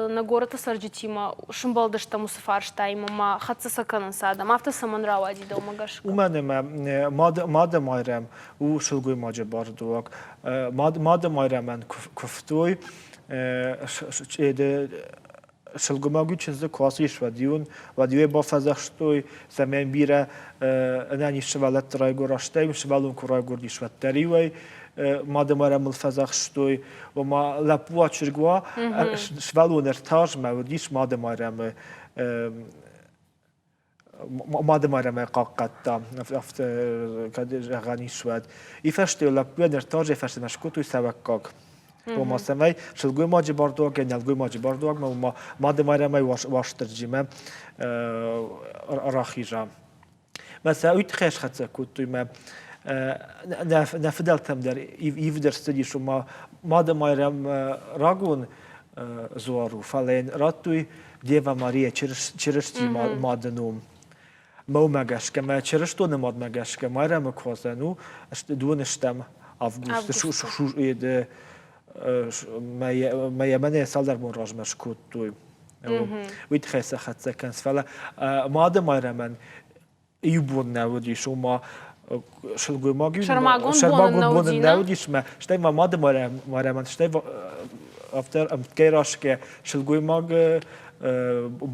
нӕ горӕты цӕрджытимӕ сымбӕлдыстӕм уыцы фарстаимӕ ма хӕццӕ сӕ кӕнынц адӕм. Афтӕ цӕмӕн рауади дӕумӕ гӕсгӕ? Уымӕн ӕмӕ Мады Майрӕм у сылгоймаджы бардуаг. Мады Майрӕмӕн куывтой сылгоймаги чындзы куы ацис, уӕд-иу уӕд-иу бафӕдзӕхстой, цӕмӕй бирӕ ӕнӕниз сывӕллӕтты райгуыра, стӕй сывӕллон куы райгуырдис, уӕддӕр-иу ӕй мадымайрӕмыл фӕдзӕхстой, ома лӕппу уа, чызг уа, сывӕллон ӕртазмӕ уыдис мадымайрӕмы мадымайрӕмӕй хъахъхъӕдта, афтӕ кӕд зӕгъӕн ис, уӕд. И фӕсте лӕппуйӕн ӕртазӕй фӕстӕмӕ скодтой цӕвӕггаг. Ома цӕмӕй сылгоймаджы бардуагӕй нӕлгоймаджы бардуагмӕ, ома Мады Майрӕмӕй Уастырджимӕ рахиза. Мӕ сӕ уый тыххӕй схӕццӕ кодтой мӕ нӕ фыдӕлтӕм дӕр ивд ӕрцыдис, ома Мады Майрӕм рагон дзуар у, фӕлӕ йын радтой Дева Мария Чырыстийы мады ном. Мӕумӕ гӕсгӕ, мӕ чырыстоны мадмӕ гӕсгӕ Майрӕмы куадзӕн у дыууын стӕм августы мӕ мӕнӕ цалдӕр бон размӕ скодтой. Уый тыххӕй сӕ хӕццӕ кӕнынц. Фӕлӕ Мады Майрӕмӕн иу бон нӕ уыдис, ома сылгоймаг сӕрмагонд бон нӕ уыдис, мӕ стӕй ма Мады Майрӕмӕн, стӕй афтӕ ӕмткӕй расгӕ сылгоймаг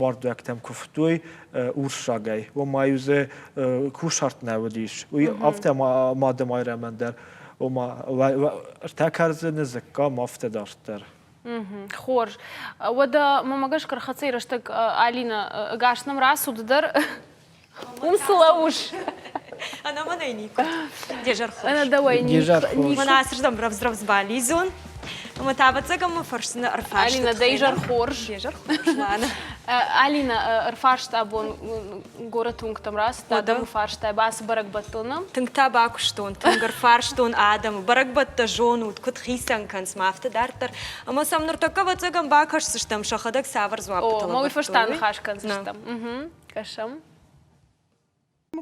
бардуӕгтӕм куывтой урссагӕй. Ома-иу дзы кусарт нӕ уыдис. Уый афтӕ Мады Майрӕмӕн дӕр, ома ӕртӕ кӕрдзыны дзыкка ма афтӕ дарддӕр. Хорз. Уӕдӕ мӕмӕ гӕсгӕ рхӕццӕ рӕстӕг Алина ӕгас нӕм рацуд дӕр. Уым цы лӕууыс? Ӕнӕ мӕнӕй никуы. Де зӕр хорз. Ӕнӕ дӕуӕй никуы. Мӕнӕ ацырдӕм рӕвдз-рӕвдз балидзон. Ӕмӕ та ӕвӕццӕгӕн мӕ фӕрсыны ӕрфарсты Алина, дӕ изӕр хорз. Де зӕр хорз, Лана. Алина, ӕрфарст абон горӕты уынгтӕм рацыд, адӕмы фарстай, ацы бӕрӕгбӕттыл нӕ? Тынг та бакуыстон, тынг ӕрфарстон адӕмы. Бӕрӕгбӕттӕ зонут, куыд хицӕн кӕнынц ма афтӕ дарддӕр. Ӕмӕ сӕм ныртӕккӕ ӕвӕццӕгӕн бакӕсдзыстӕм, сӕхӕдӕг цавӕр дзуаппытӕ О, мӕ уый фӕстӕ ныхас кӕндзыстӕм. Кӕсӕм.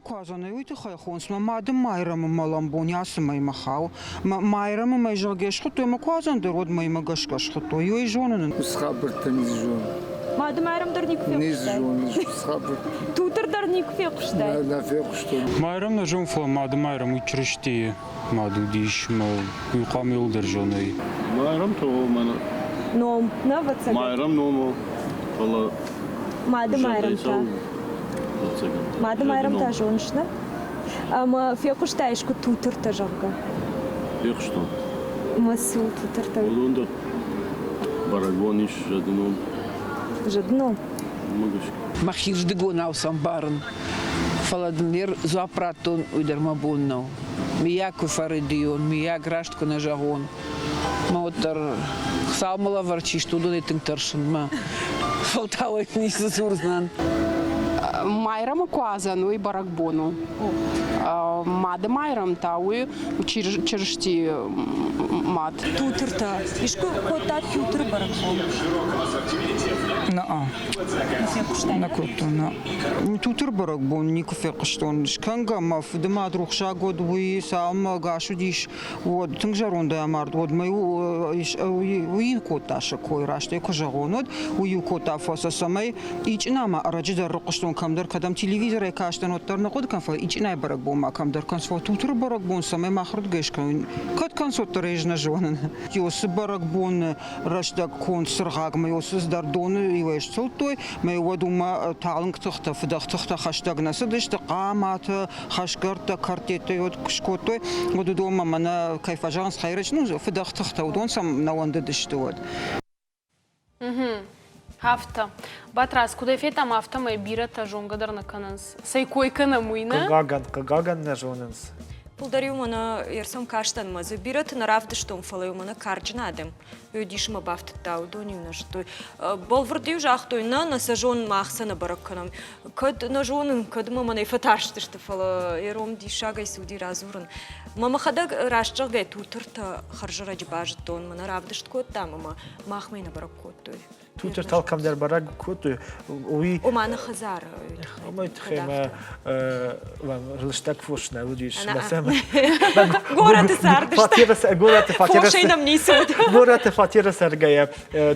Куадзӕнӕй уый тыххӕй хонынц мӕ мады Майрӕмы мӕлӕн бон ацы мӕймӕ хауы. Мӕ Майрӕмы мӕй зӕгъгӕ схуыдтой ӕмӕ Куадзӕн дӕр уӕд мӕймӕ гӕсгӕ схуыдтой. Ёй зонын ын. Уыцы хабӕрттӕ ницы зонын. Мады Майрӕм дӕр никуы фехъуыстай? Ницы зонын уыцы хабӕрттӕ. Тутыр дӕр никуы фехъуыстай? Нӕ, нӕ фехъуыстон. Майрӕм нӕ зон, фӕлӕ Мады Майрӕм уый Чырыстийы мад уыдис ӕмӕ уый хъуамӕ иуылдӕр зоной. Майрӕм то мӕнӕ. Ном, нӕ ӕвӕццӕгӕн? Майрӕм ном у, фӕлӕ Мады Майрӕм та? Мады Майрӕм та зоныс, нӕ? Ӕмӕ фехъуыстай искуы тутыртӕ, зӕгъгӕ? Фехъуыстон. Ӕмӕ цы у тутыртӕ? Уыдон дӕр бӕрӕгбон ис зӕды ном. Зӕды ном? Уымӕ гӕсгӕ. Мӕхирдыгонау сӕм барын, фӕлӕ дын ныр дзуапп радтон, уый дӕр мӕ бон нӕу. Мыййаг куы фӕрӕдийон, мыййаг раст куы нӕ зӕгъон, мӕ уӕддӕр Хуыцаумӕ лӕвӕрд чи сты, уыдонӕй тынг тӕрсын мӕ фӕлтау ӕй ницы дзурдзынӕн. Майрӕмы куадзӕн уый бӕрӕгбон у. Мады Майрӕм та уый Чырыстийы мад. Тутыртӕ. Искуы кодтат Тутыры бӕрӕгбон? Наа. Нӕ кодтон, нӕ. Тутыр бӕрӕгбон никуы фехъуыстон. Скӕнгӕ мӕ фыдымад рухсаг уӕд уый цалынмӕ ӕгас уыдис, уӕд тынг зӕрондӕй амард, уӕд мӕ уый кодта сӕ кой, раст ӕй куы зӕгъон, уӕд уый-иу кодта фӕсӕ, цӕмӕй Ичъынамӕ ӕрӕджы дӕр рыхъуыстон кӕмдӕр, кӕдӕм телевизорӕй кастӕн, уӕддӕр нӕ хъуыды кӕн, фӕлӕ Ичъынайы бӕрӕгбонмӕ кӕмдӕр кӕнц, фӕлӕ Тутыры бӕрӕгбон цӕмӕй махырдыгӕй скӕнон, кӕд кӕнц, уӕддӕр ӕз нӕ зонын. Уыцы бӕрӕгбоны рӕстӕг конд цыргъагмӕ уыцы цыдӕр доны иуӕй сцылдтой, мӕ уӕд уымӕ талынг тыхтӕ, фыдӕх тыхтӕ хӕстӕг нӕ цыдысты, хъаматӕ, хӕсгӕрдтӕ, кӕрдтӕ уӕд куы скодтой, уӕд уыдонмӕ мӕнӕ кӕй фӕзӕгъынц хӕйрӕджы, ну, фыдӕх тыхтӕ, уыдон сӕм нӕ уӕндыдысты уӕд. Афтӕ. Батрадз, куыдӕй федтам, афтӕмӕй бирӕтӕ зонгӕ дӕр нӕ кӕнынц. Цӕй кой кӕнӕм, уый нӕ? Хъыгагӕн, хъыгагӕн нӕ зонынц. Фылдӕр-иу мӕнӕ ӕрцӕм кастӕн мӕ дзы бирӕты нӕ равдыстон, фӕлӕ-иу мӕнӕ карджын адӕм иу дисы мӕ бафтыдта, уыдон-иу нӕ зыдтой. Бӕлвырд-иу загътой, нӕ, нӕ сӕ зонын, мах сӕ нӕ бӕрӕг кӕнӕм. Кӕд нӕ зонын, кӕд мӕ мӕнӕй фӕтарстысты, фӕлӕ ером диссагӕй цы уыди радзурын. Мӕ мӕхӕдӕг раст зӕгъгӕ тутыртӕ хӕрзӕрӕджы базыдтон, мӕнӕ равдыст кодтам ӕмӕ махмӕ нӕ бӕрӕг кодтой. Тутыртал кӕмдӕр бӕрӕг кодтой, уый... Ома нӕ хӕдзары. Уымӕй тыххӕй мӕ лыстӕг фос нӕ уыдис. Горӕты цардысты. Горӕты фатеры... Фосӕй нӕм ницы уыд. Горӕты фатеры цӕргӕйӕ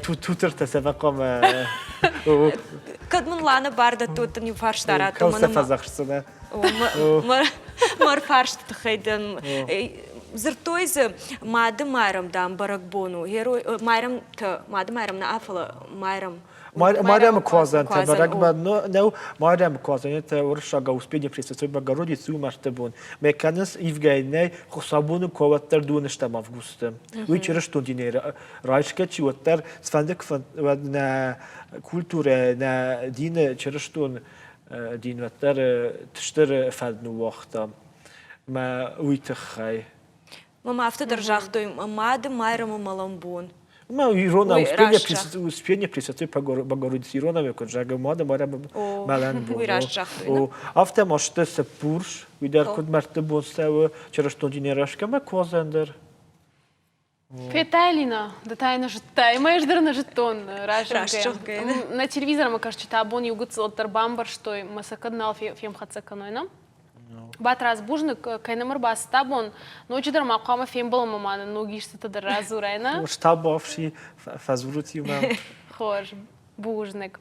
тутыртӕ сӕ хъуамӕ... Кӕд мын Лана бар дӕтты, уӕд дын иу фарста радтон. Кӕу сӕ фӕдзӕхсдзынӕ? Мӕ фарсты тыххӕй дын дзырдтой дзы Мады Майрӕм, дам, бӕрӕгбон у. Майрӕмтӕ, Мады Майрӕм нӕ, фӕлӕ Майрӕм. Майрӕмы куадзӕнтӕ бӕрӕгбон нӕу. Майрӕмы куадзӕнтӕ уырыссагау Успение Пресвятой Богородицы у мӕрдты бон. Мӕ кӕнынц ивгӕй нӕй Хуыцаубоны куы уӕддӕр дыууыныстӕм августы. Уый чырыстон динӕй райсгӕ чи уӕддӕр цыфӕнды нӕ культурӕ, нӕ дины чырыстон дин уӕддӕр стыр фӕд ныууагъта. Мӕ уый тыххӕй. Мӕм афтӕ дӕр загътой, мады Майрӕмы мӕлӕн бон. Ма ирона Успение Пресвятой Богородицы иронау куыд зӕгъы, мады Майрӕмы мӕлӕн бон. Уый раст загътой. О, афтӕ ма сты Цыппурс, уый дӕр куыд мӕрдты бон цӕуы чырыстон дины рӕзгӕмӕ куадзӕн дӕр. Федтай, Алина, ды та йӕ нӕ зыдтай. Ӕмӕ ӕз дӕр нӕ зыдтон раззӕггӕ. Нӕ телевизормӕ кӕсджытӕ абон иу гыццыл дӕр бамбӕрстой, мӕ сӕ кӕд нал фемхӕццӕ кӕной, нӕ? Батрадз, бузныг, кӕй нӕм ӕрбацыд абон. Ноджыдӕр ма хъуамӕ фембӕлӕм ӕмӕ нын ног истытӕ дӕр радзурай, нӕ? Штаб-офси фӕдзурут иумӕ. Хорз, бузныг.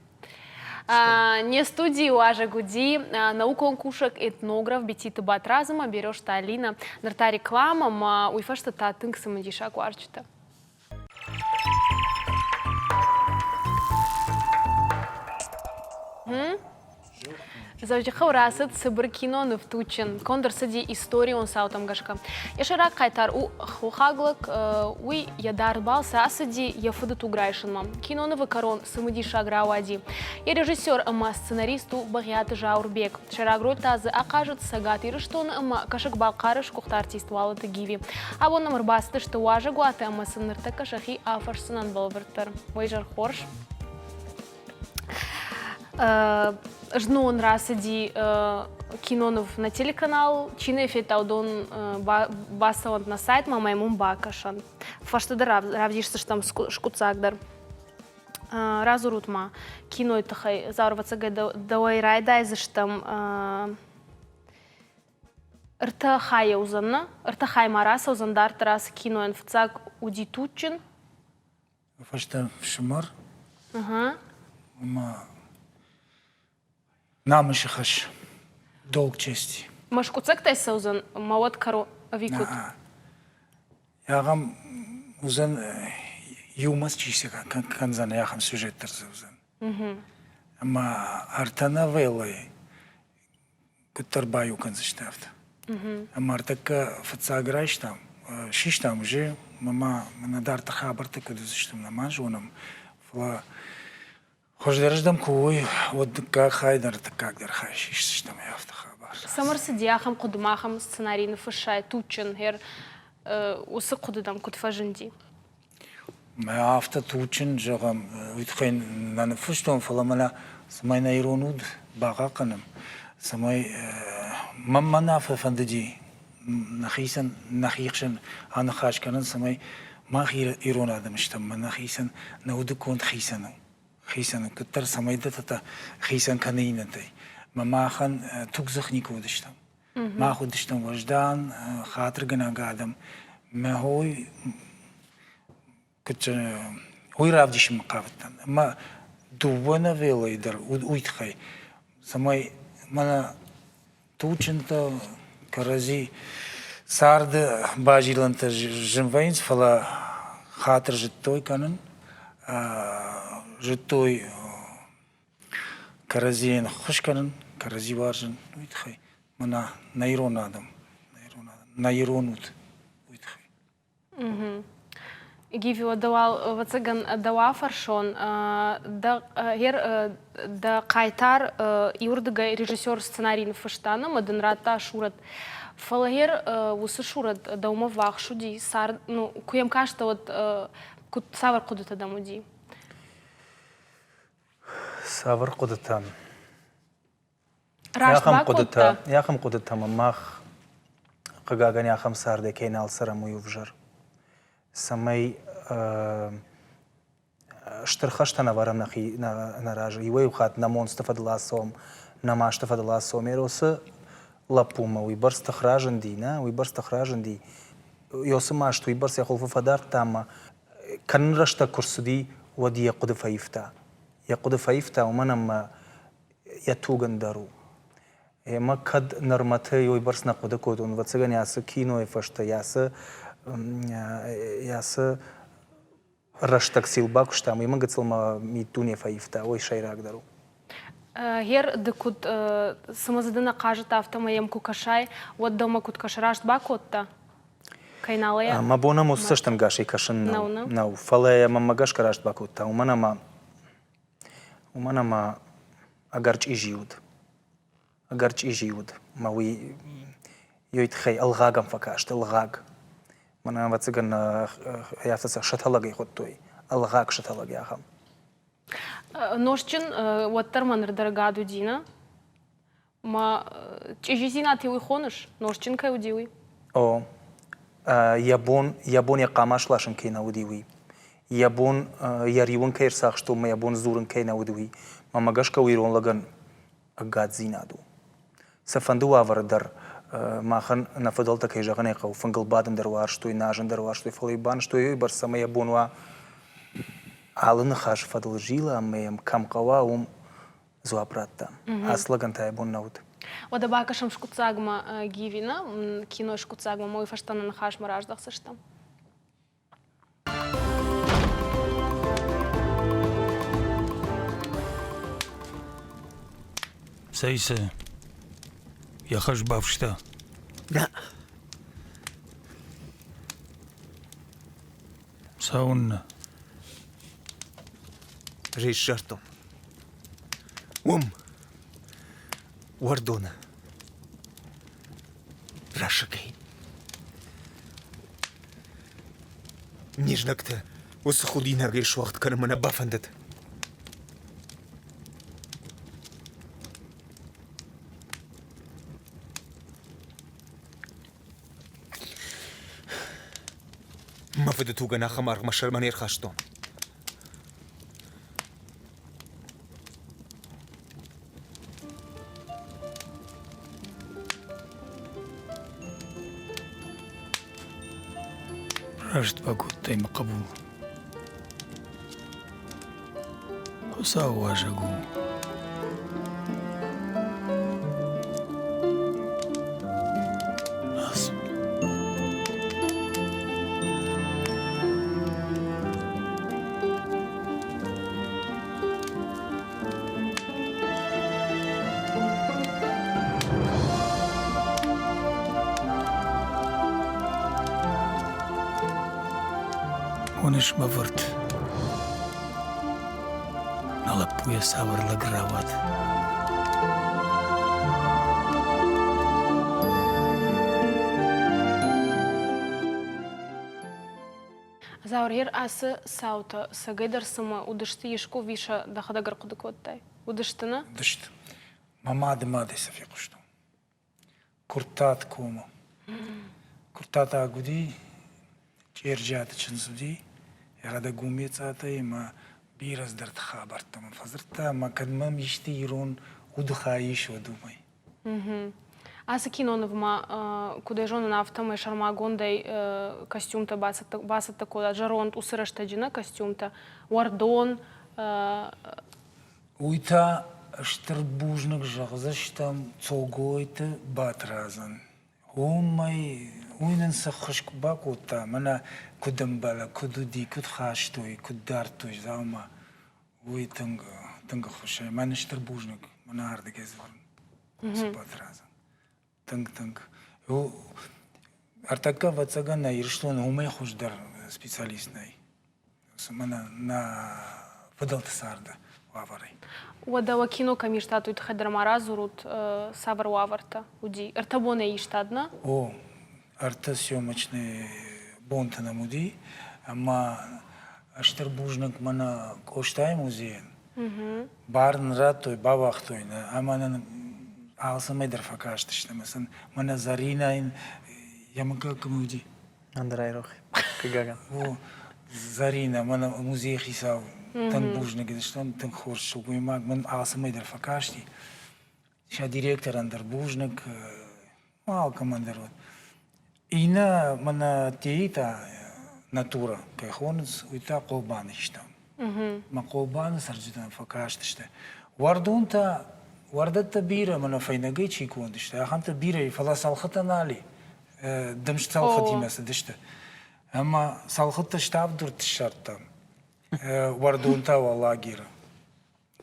Не студийы уазӕг уыди наукон кусӕг, этнограф Бетиты Батрадз ӕмӕ Березты Алинӕ. Ныр та реклама ӕмӕ уый фӕстӕ та тынг цымыдисаг уазджытӕ. Дзӕуджыхъӕуы рацыд цыбыр киноныв Туджджын. Конд ӕрцыди историон цаутӕм гӕсгӕ. Йӕ сӕйраг хъайтар у хохаг лӕг, уый йӕ дард балцы ацыди йӕ фыды туг райсынмӕ. Кинонывы кӕрон цымыдисаг рауади. Йӕ режиссер ӕмӕ сценарист у Бӕгъиаты Зауырбег. Сӕйраг роль та дзы ахъазыд Цӕгат Ирыстоны ӕмӕ Кӕсӕг-Балхъары сгуыхт артист Уалыты Гиви. Абон нӕм ӕрбацыдысты уазӕгуаты ӕмӕ сын ныртӕккӕ сӕхи афӕрсдзынӕн бӕлвырддӕр. Уый изӕр хорз. Знон рацыди киноныв на телеканал. Чи нӕ федта, уыдон бацӕуӕнт на сайтмӕ ӕмӕ йӕм уым бакӕсӕнт. Фӕстӕдӕр равдисдзыстӕм скъуыддзаг дӕр. Радзурут ма кинойы тыххӕй. Зауыр, ӕвӕццӕгӕн, дӕуӕй райдайдзыстӕм. Ӕртӕ хайы уыдзӕн, нӕ? Ӕртӕ хайы ма рацӕудзӕн дарддӕр ацы кинойӕн. Фыццаг уыди туджджын. Фӕстӕ фсымӕр ӕмӕ намысы хӕс, долг чести. Ма скъуыддзӕгтӕй цӕудзӕн, ма уӕд кӕрон ӕви куыд? Ахӕм уыдзӕн иумӕ чи кӕндзӕн, ахӕм сюжет дӕр дзы уыдзӕн. Ӕмӕ ӕртӕ новеллӕйы куыддӕр баиу кӕндзысты афтӕ. Ӕмӕ ӕртӕккӕ фыццаг райстам, систам уже, мӕ мӕнӕ дарддӕр хабӕрттӕ куыд уыдзысты, нӕма зонӕм, фӕлӕ хуыздӕрыздӕм куы уой, уӕд дыккаг хай дӕр, ӕртыккаг дӕр хай систдзыстӕм афтӕ хабар. Цӕмӕ рцыди ахӕм хъуыдымӕ, ахӕм сценарий ныффыссай, туджджын, гъер уыцы хъуыды дӕм куыд фӕзынди? Мӕ афтӕ туджджын, зӕгъӕм, уый тыххӕй нӕ ныффыстон, фӕлӕ мӕнӕ цӕмӕй нӕ ирон уд бахъахъхъӕнӕм, цӕмӕй мӕн мӕ нӕ фӕфӕндыди нӕхицӕн нӕхи хсӕн аныхас кӕнын, цӕмӕй мах ирон адӕм стӕм, мӕ нӕхицӕн нӕ удыконд хицӕн у. Хицӕн у, куыддӕр цӕмӕйдӕртӕ хицӕн кӕны иннӕтӕй. Мӕ махӕн тугдзых никуы уыдыстӕм. Мах уыдыстӕм уӕздан, хатыргӕнӕг адӕм. Мӕ хой уый равдисынмӕ хъавыдтӕн. Ӕмӕ дыууӕ новеллӕйы дӕр уый тыххӕй, цӕмӕй мӕнӕ туджджынтӕ кӕрӕдзи царды базилӕнтӕ зын вӕййынц, фӕлӕ хатыр зыдтой кӕнын, зыдтой кӕрӕдзийӕн ӕххуыс кӕнын, кӕрӕдзи уарзын, уый тыххӕй. Мӕнӕ нӕ ирон адӕм, нӕ ирон уд, уый тыххӕй. Гиви, дӕуал, ӕвӕццӕгӕн, дӕу афӕрсон, дӕ, дӕ хъайтар иуырдыгӕй режиссер сценарий ныффыста ӕмӕ дын радта сурӕт. Фӕлӕ гъер уыцы сурӕт дӕумӕ ввахс уыди, цард, ну, куы йӕм кастӕ, уӕд куыд, цавӕр хъуыдытӕ дӕм уыди? Цавӕр хъуыдытӕ? Раст бакодта? Ахӕм хъуыдытӕ мӕм мах, хъыгагӕн, ахӕм цардӕй кӕй нал цӕрӕм, уый у ӕвзӕр. Цӕмӕй стыр хӕстӕн ӕвӕрӕм нӕхи нӕ разы. Иуӕй-иу хатт нӕ монцты фӕдыл ацӕуӕм, нӕ масты фӕдыл ацӕуӕм. Еросы лӕппумӕ уыйбӕрц тых разынди, нӕ, уыйбӕрц тых разынди. Ёсы маст уыйбӕрц йӕ хуылфы фӕдардта ӕмӕ кӕнын рӕстӕг куы рцыди, уӕд йӕ хъуыды фӕивта. Йӕ хъуыды фӕивта, уымӕн ӕмӕ йӕ туг ӕндӕр у. Ӕмӕ кӕд нормӕты уыйбӕрц нӕ хъуыды кодтон, ӕвӕццӕгӕн, ацы кинойы фӕстӕ, ацы, ацы рӕстӕг цы бакуыстам, уый мын гыццыл мӕ миддуне фӕивта, уый сӕйрагдӕр у. Гъер ды куыд, цыма дзы ды нӕ хъазыдтӕ, афтӕмӕй йӕм куы кӕсай, уӕд дӕумӕ куыд кӕсы, раст бакодта? Кӕй нал ӕй Мӕ бон ӕм уыцы цӕстӕнгасӕй кӕсын нӕу, нӕу. Фӕлӕ йӕ мӕнмӕ гӕсгӕ раст бакодта, уымӕн ӕмӕ уымӕн ӕмӕ ӕгӕр чъизи уыд. Ӕгӕр чъизи уыд. Мӕ уый ёй тыххӕй ӕлгъаг ӕм фӕкаст, ӕлгъаг. Мӕнӕ, ӕвӕццӕгӕн, афтӕ сӕ сӕтӕлӕгӕй хуыдтой, ӕлгъаг сӕтӕлӕг ахӕм. Нозтджын уӕддӕр мӕ ныр дӕр ӕгад уыди, нӕ? Ма чъизидзинад уый хоныс, нозтджын кӕй уыди, уый? О, йӕ бон, йӕ бон йӕ хъама сласын кӕй нӕ уыди, уый. Йӕ бон йӕ риуын кӕй ӕрцахстон ӕмӕ йӕ бон дзурын кӕй нӕ уыд, уый. Мӕнмӕ гӕсгӕ уый ирон лӕгӕн ӕгаддзинад у. Цыфӕнды уавӕры дӕр махӕн нӕ фыдӕлтӕ, кӕй зӕгъын ӕй хъӕуы, фынгыл бадын дӕр уарзтой, назын дӕр уарзтой, фӕлӕ-иу банызтой уыйбӕрц, ӕмӕ йӕ бон уа алы ныхасы фӕдыл зила ӕмӕ йӕм кӕм хъӕуа, уым дзуапп радта. Ацы лӕгӕн та йӕ бон нӕ уыд. Уӕдӕ бакӕсӕм скъуыддзагмӕ Гивина, кинойы скъуыддзагмӕ, ӕмӕ уый фӕстӕ нӕ ныхасмӕ раздӕхдзыстӕм. Цӕй цы? Йӕ хӕс бафыста. Нӕ. Цӕуыннӕ? Ӕз ӕй ссардтон. Уым, уӕрдоны. Расыгӕй. Не знӕгтӕ уыцы худинагӕй суӕгъд кӕнын мӕ нӕ бафӕндыд. Мӕ фыды тугӕн ахӕм аргъ мӕ сӕрмӕ не рхастон. Раст бакодтай, мӕ хъӕбул. Хуыцауы уазӕг у. Ацу. Уыныс, мӕ фырт, нӕ лӕппуйӕ цавӕр лӕг рауад. Зауыр, ацы цаутӕ цӕгӕйдӕр цымӕ уыдысты искуы ӕви сӕ дӕхӕдӕг ӕрхъуыды кодтай? Уыдысты, нӕ? Уыдысты. Мӕ мады мадӕй сӕ фехъуыстон. Куырттаты комы. Куырттатаг уыди, Чъерджиаты чындз уыди, йӕхӕдӕг Гумецъатӕй ӕмӕ бирӕ цыдӕрты хабӕрттӕ мын фӕдзырдта, ӕмӕ кӕд мӕм исты ирон удыхай ис, уӕд уымӕй. Ацы кинонывмӕ, куыд ӕй зонын, афтӕмӕй сӕрмагондӕй костюмтӕ бацӕттӕ кодта зӕронд уыцы рӕстӕджы нӕ костюмтӕ, уӕрдон. Уый та стыр бузныг зӕгъдзыстӕм Цогойты Батрадзӕн. Уымӕй уый нын цы ххуыс бакодта, мӕнӕ куыд ӕмбӕлы, куыд уыди, куыд хастой, куыд дардтой дзаума, уый тынг тынг ӕххуысӕй. Мӕн стыр бузныг, мӕнӕ ардыгӕй дзурын уыцы Батрадзӕн. Тынг, тынг. Ӕртӕккӕ, ӕвӕццӕгӕн, нӕ Ирыстоны уымӕй хуыздӕр специалист нӕй. Мӕнӕ нӕ фыдӕлты царды уавӕрӕй. Уӕдӕ уӕ кино кӕм истат, уый тыххӕй дӕр ма радзурут, цавӕр уавӕртӕ уыди? Ӕртӕ бонӕй истат, нӕ? О, ӕртӕ съемочный бонтӕ нӕм уыди, ӕмӕ стыр бузныг мӕнӕ Къостайы музейӕн. Бар нын радтой, бауагътой нӕ, ӕмӕ нын алцӕмӕй дӕр фӕкастысты. Ӕмӕ сын мӕнӕ Зӕринӕйӕн йӕ мыггаг кӕм уыди? Ӕндӕр айрох, хъыгагӕн. О, Зӕринӕ, мӕнӕ музейы хицау, тынг бузныг стӕм, тынг хорз сылгоймаг, мӕн алцӕмӕй дӕр фӕкасти. Сӕ директорӕн дӕр бузныг, алкӕмӕн дӕр уыд. Иннӕ мӕнӕ Теи та натура кӕй хонынц, уый та Хъобаны истам. Мӕ Хъобаны цӕрджытӕм фӕкастысты. Уӕрдон та, уӕрдӕттӕ бирӕ мӕнӕ фӕйнӕгӕй чи конд сты, ахӕмтӕ бирӕ и, фӕлӕ цӕлхытӕ нал и. Дымст цӕлхытимӕ цыдысты. Ӕмӕ цӕлхыты ставд-дурты ссардтам. Уӕрдон та Уӕллагиры.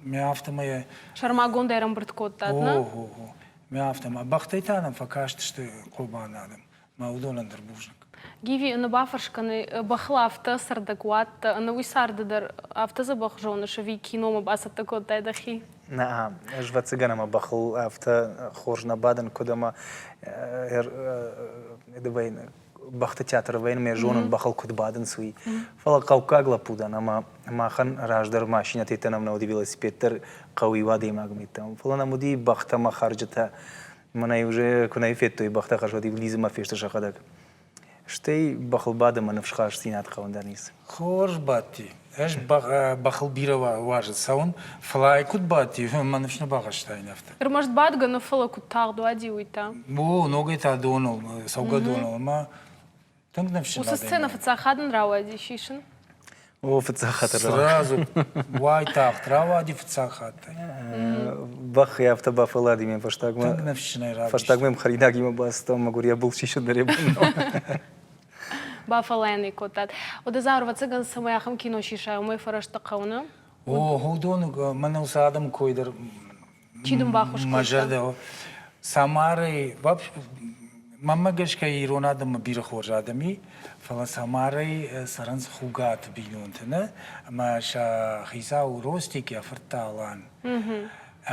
Мӕ афтӕмӕй Сӕрмагонд ӕрӕмбырд кодтат, нӕ? О, о, о. Мӕ афтӕмӕ. Бӕхтӕй та нӕм фӕкастысты Хъобаны адӕм. Мӕ уыдонӕн дӕр бузныг. Гиви, ӕнӕ бафӕрс кӕны, бӕхыл афтӕ цӕрдӕг уадтӕ, ӕнӕ уый царды дӕр афтӕ дзӕбӕх зоныс ӕви киномӕ бацӕттӕ кодтай дӕхи? Нӕ, ӕз ӕвӕццӕгӕн ӕмӕ бӕхыл афтӕ хорз нӕ бадын, куыд ӕмӕ дывӕйны. бӕхты театры вӕййын, мӕ зонын, бӕхыл куыд бадынц, уый. Фӕлӕ хъӕуккаг лӕппу дӕн ӕмӕ махӕн раздӕр машинӕтӕ нӕм нӕ уыди, велосипед дӕр хъӕуы иу адӕймагмӕ йеддӕмӕ. Фӕлӕ нӕм уыди бӕхтӕ ӕмӕ хӕрджытӕ. Мӕнӕ уже куы нӕ федтой бӕхтӕ хӕрзуӕд лидзынмӕ фесты сӕхӕдӕг. Стӕй бӕхыл бады мӕ ныфсхастдзинад хъӕуын дӕр ницы. Хорз бадти. Ӕз бӕхыл бирӕ уарзын цӕуын, фӕлӕ ай куыд бадти, мӕ ныфс нӕ бахастаин афтӕ. Ӕрмӕст бадгӕ нӕ, фӕлӕ куыд тагъд уади, уый та? О, ногӕй та доныл, цӕугӕдоныл ӕмӕ тынг ныфсджын Уыцы сценӕ фыццаг хатт ын рауади сисын? О, фыццаг хатт Сразу уайтагъд рауади фыццаг хаттӕй. Бӕх йӕ афтӕ бафӕллади ме фӕстагмӕ. Тынг ныфсджынӕй равдыста. Фӕстагмӕ хӕринагимӕ бацыдтӕн, мӕгуыр йӕ был сисын дӕр йӕ бон Бафӕллайӕн кодтат. Уыдызар, ӕвӕццӕгӕн, цӕмӕй ахӕм кино сисай, уымӕй фӕрӕзты хъӕуы, нӕ? О, уыдон мӕнӕ уыцы адӕмы кой дӕр Чи дын баххуыс Мӕ кодта? зӕрдӕ Самарӕй, мӕнмӕ гӕсгӕ ирон адӕммӕ бирӕ хорз адӕм и, фӕлӕ Самарӕй цӕрынц Хугаты бинонтӕ, нӕ? Ӕмӕ сӕ хицау Ростик, йӕ фырт та Алан.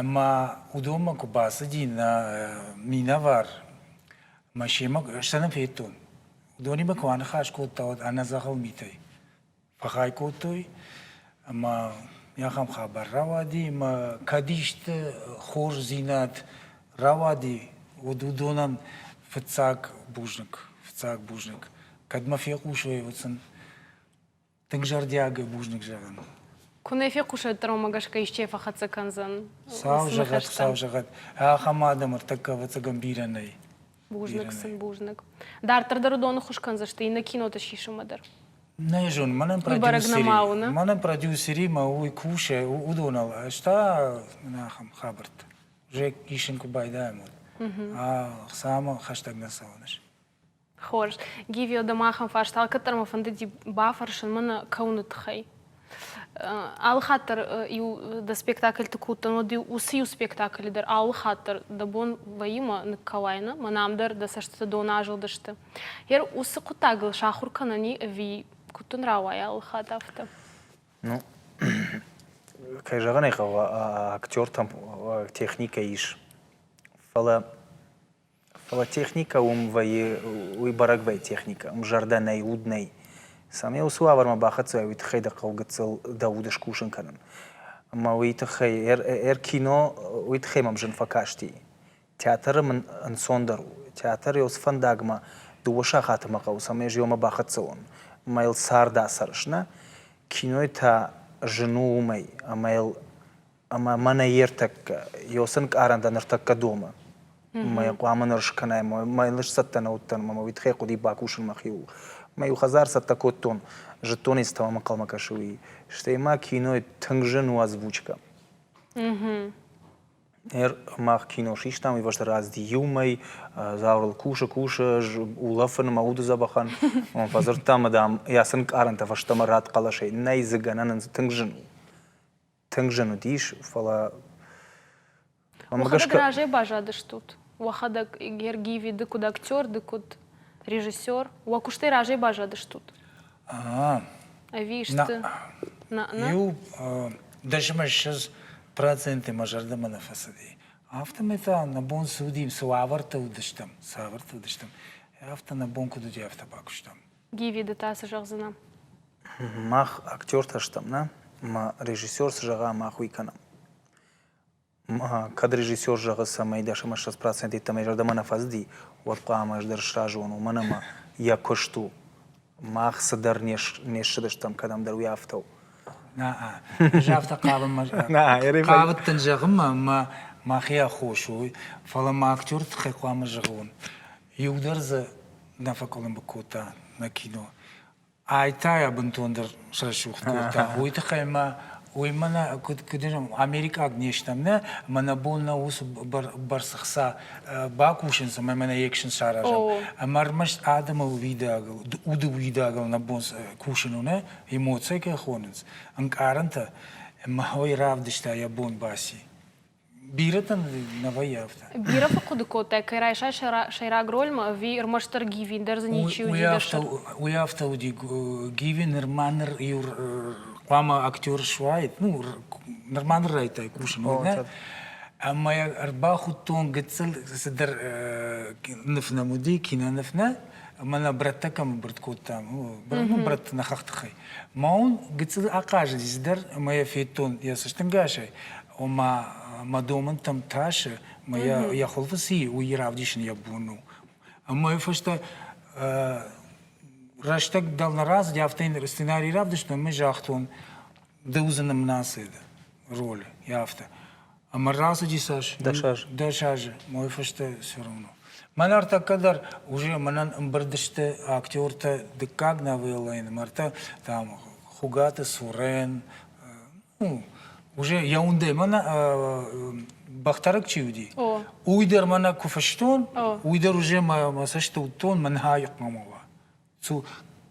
Ӕмӕ уыдонмӕ куы бацыди нӕ минӕвар, мӕ семӕ сӕ нӕ федтон. Уыдонимӕ куы аныхас кодта, уӕд ӕнӕдзӕгъӕл митӕй фӕхай кодтой ӕмӕ ахӕм хабар рауади ӕмӕ кӕд исты хорздзинад рауади, уӕд уыдонӕн фыццаг бузныг, фыццаг бузныг. Кӕд мӕ фехъусой, уӕд сын тынг зӕрдиагӕй бузныг зӕгъын. Куы нӕ фехъусой, уӕддӕр уымӕ гӕсгӕ исчи фӕхӕццӕ кӕндзӕн. Сау зӕгъӕд, сау зӕгъӕд. Ахӕм адӕм ӕртӕккӕ ӕвӕццӕгӕн бирӕ нӕй. Бузныг сын, бузныг. Дарддӕр дӕр уыдоны хуыз кӕндзысты иннӕ киноты сисынмӕ дӕр. Нӕ зон, мӕнӕн продюсери, мӕнӕн продюсеримӕ уый кусы, уыдоныл ӕз та ахӕм хабӕрттӕ. Уже исын куы байдайӕм, уӕд. Ӕхцамӕ хӕстӕг нӕ цӕуын ӕз. Хорз. Гивио, дӕ махӕн фарст алкӕддӕр мӕ фӕндыди бафӕрсын мӕнӕ кӕуыны тыххӕй. Алы хатт дӕр иу дӕ спектакльты куы уыдтӕн, уӕд уыцы иу спектаклы дӕр алы хатт дӕр дӕ бон вӕййы мӕ ныккӕуай, нӕ? Мӕнӕ ам дӕр дӕ цӕстыты дон азылдысты. Ер уыцы хъуыддагыл сахуыр кӕнӕн и ӕви куыд дын рауайа алы хатт афтӕ? Ну, кӕй зӕгъын ӕй хъӕуы, актертӕм техникӕ ис. Фӕлӕ Фӕлӕ техникӕ уым вӕййы, уый бӕрӕг вӕййы техникӕ, уым зӕрдӕ нӕй, уд нӕй. Цӕмӕй уыцы уавӕрмӕ бахӕццӕ уай, уый тыххӕй дӕ хъӕуы гыццыл дӕ уд скусын кӕнын. Ӕмӕ уый тыххӕй ӕркино, уый тыххӕй мӕм зын фӕкасти. Театры мын ӕнцондӕр у. Театр уыцы фӕндагмӕ дыууӕ сахаты мӕ хъӕуы, цӕмӕй ӕз иумӕ бахӕццӕ уон. Ӕмӕ йыл цард ацӕрыс, нӕ? Кинойы та зын у уымӕй, ӕмӕ йыл ӕмӕ мӕнӕ йе ртӕккӕ, ё сын къарӕн дӕ ныртӕккӕ домы. Мӕ хъуамӕ ныр скӕнай, мӕ цӕттӕ нӕ уыдтӕн, мӕ уый тыххӕй хъуыди бакусын мӕхиуыл. Мӕ иу хӕдзар цӕттӕ кодтон, зыдтон ӕй, цытӕ мӕм ӕнхъӕлмӕ кӕсы, уый. Стӕй ма кинойы тынг зын у озвучка. Ӕр мах кино систам, уый фӕстӕ рацыди иу мӕй, Зауырыл кусы, кусы, ӕз улӕфын мӕ уды дзӕбӕхӕн. Фӕдзырдта мӕ, дам, йӕ сын къарӕнтӕ фӕстӕмӕ ратт хъӕлӕсӕй. Нӕй дзы гӕнӕн, тынг зын у. тынг зын уыдис, фӕлӕ Уӕхӕдӕг разӕй баззадыстут? Уӕхӕдӕг Гергиви, ды куыд актер, ды куыд режиссер, уӕ куыстӕй разӕй баззадыстут? Ӕви сты? Иу дӕсмӕ 20 проценты мӕ зӕрдӕмӕ нӕ фӕцыди. Афтӕмӕй та нӕ бон цы уыди, цы уавӕртӕ уыдыстӕм, цавӕртӕ уыдыстӕм, афтӕ нӕ бон куыд уыди, афтӕ бакуыстам. Гиви, ды та цы зӕгъдзынӕ? Мах актертӕ стӕм, нӕ? Мӕ режиссер цы зӕгъа, мах уый кӕнӕм. Кӕд режиссер зӕгъы, цӕмӕй 10 ӕмӕ 20 процент йеддӕмӕ зӕрдӕмӕ нӕ фӕцыди, уӕд хъуамӕ ӕз дӕр сразы уон, уымӕн ӕмӕ йӕ куыст у. Мах цыдӕр не ссыдыстӕм кӕдӕмдӕр, уый афтӕ у. Нӕ, ӕз афтӕ хъавын, хъавыдтӕн зӕгъынмӕ, ӕмӕ мӕхи аххос у, фӕлӕ мӕ актеры тыххӕй хъуамӕ зӕгъон. Иу дӕр дзы нӕ фӕкъуылымпы кодта нӕ кино. Ай та йӕ бынтондӕр срӕсугъд кодта. Уый тыххӕй ма уый мӕнӕ куыд куыд америкаг не стӕм, нӕ, ӕмӕ нӕ бон нӕ уыцы бӕрц ӕхца бакусын, цӕмӕй мӕнӕ экшн саразӕм. Ӕмӕ ӕрмӕст адӕмы уидагыл, уды уидагыл нӕ бон кусын у, нӕ, эмоцийӕ кӕй хонынц, ӕнкъарӕнтӕ, ӕмӕ уый равдыста йӕ бон баци. Бирӕтӕн нӕ вӕййы афтӕ. Бирӕ фӕхъуыды кодтай, кӕй райсай сӕйраг рольмӕ, ӕви ӕрмӕстдӕр Гивин дӕр дзы ничи уыди дӕ сӕр? Уый афтӕ уыди, Гиви нырма ныр иу хъуамӕ актер суаид, ну, нырма ныр райдыдтай кусын, нӕ? Ӕмӕ йӕ ӕрбахуыдтон гыццыл цыдӕр ныв нӕм уыди, киноныв нӕ? Мӕнӕ брӕттӕ кӕм ӕмбырд кодтам, брӕтты нӕ хӕхты тыххӕй. Ма уын гыццыл ахъазыди цыдӕр ӕмӕ йӕ федтон йӕ цӕстӕнгасӕй, ома мӕ домӕнтӕм тасы, мӕ йӕ хуылфы цы и, уый равдисын йӕ бон у. Ӕмӕ уый фӕстӕ рӕстӕг дӕр нӕ рацыди, афтӕ йын сценарий равдыстон ӕмӕ загътон, ды уыдзынӕ мнацеды роль, афтӕ. Ӕмӕ рацыди цас? 10 азы. 10 азы. Мой фӕстӕ все равно. Мӕн ӕртӕккӕ дӕр уже мӕнӕн ӕмбырд сты актертӕ дыккаг новеллӕйы нымӕртӕ, там Хугаты Сурен, ну, уже йӕ уындӕй мӕнӕ бӕхтӕрӕг чи уыди, уый дӕр мӕнӕ куы фыстон, уый дӕр уже мӕ цӕсты уыдтон, мӕн хайы хъуамӕ уа. Цу,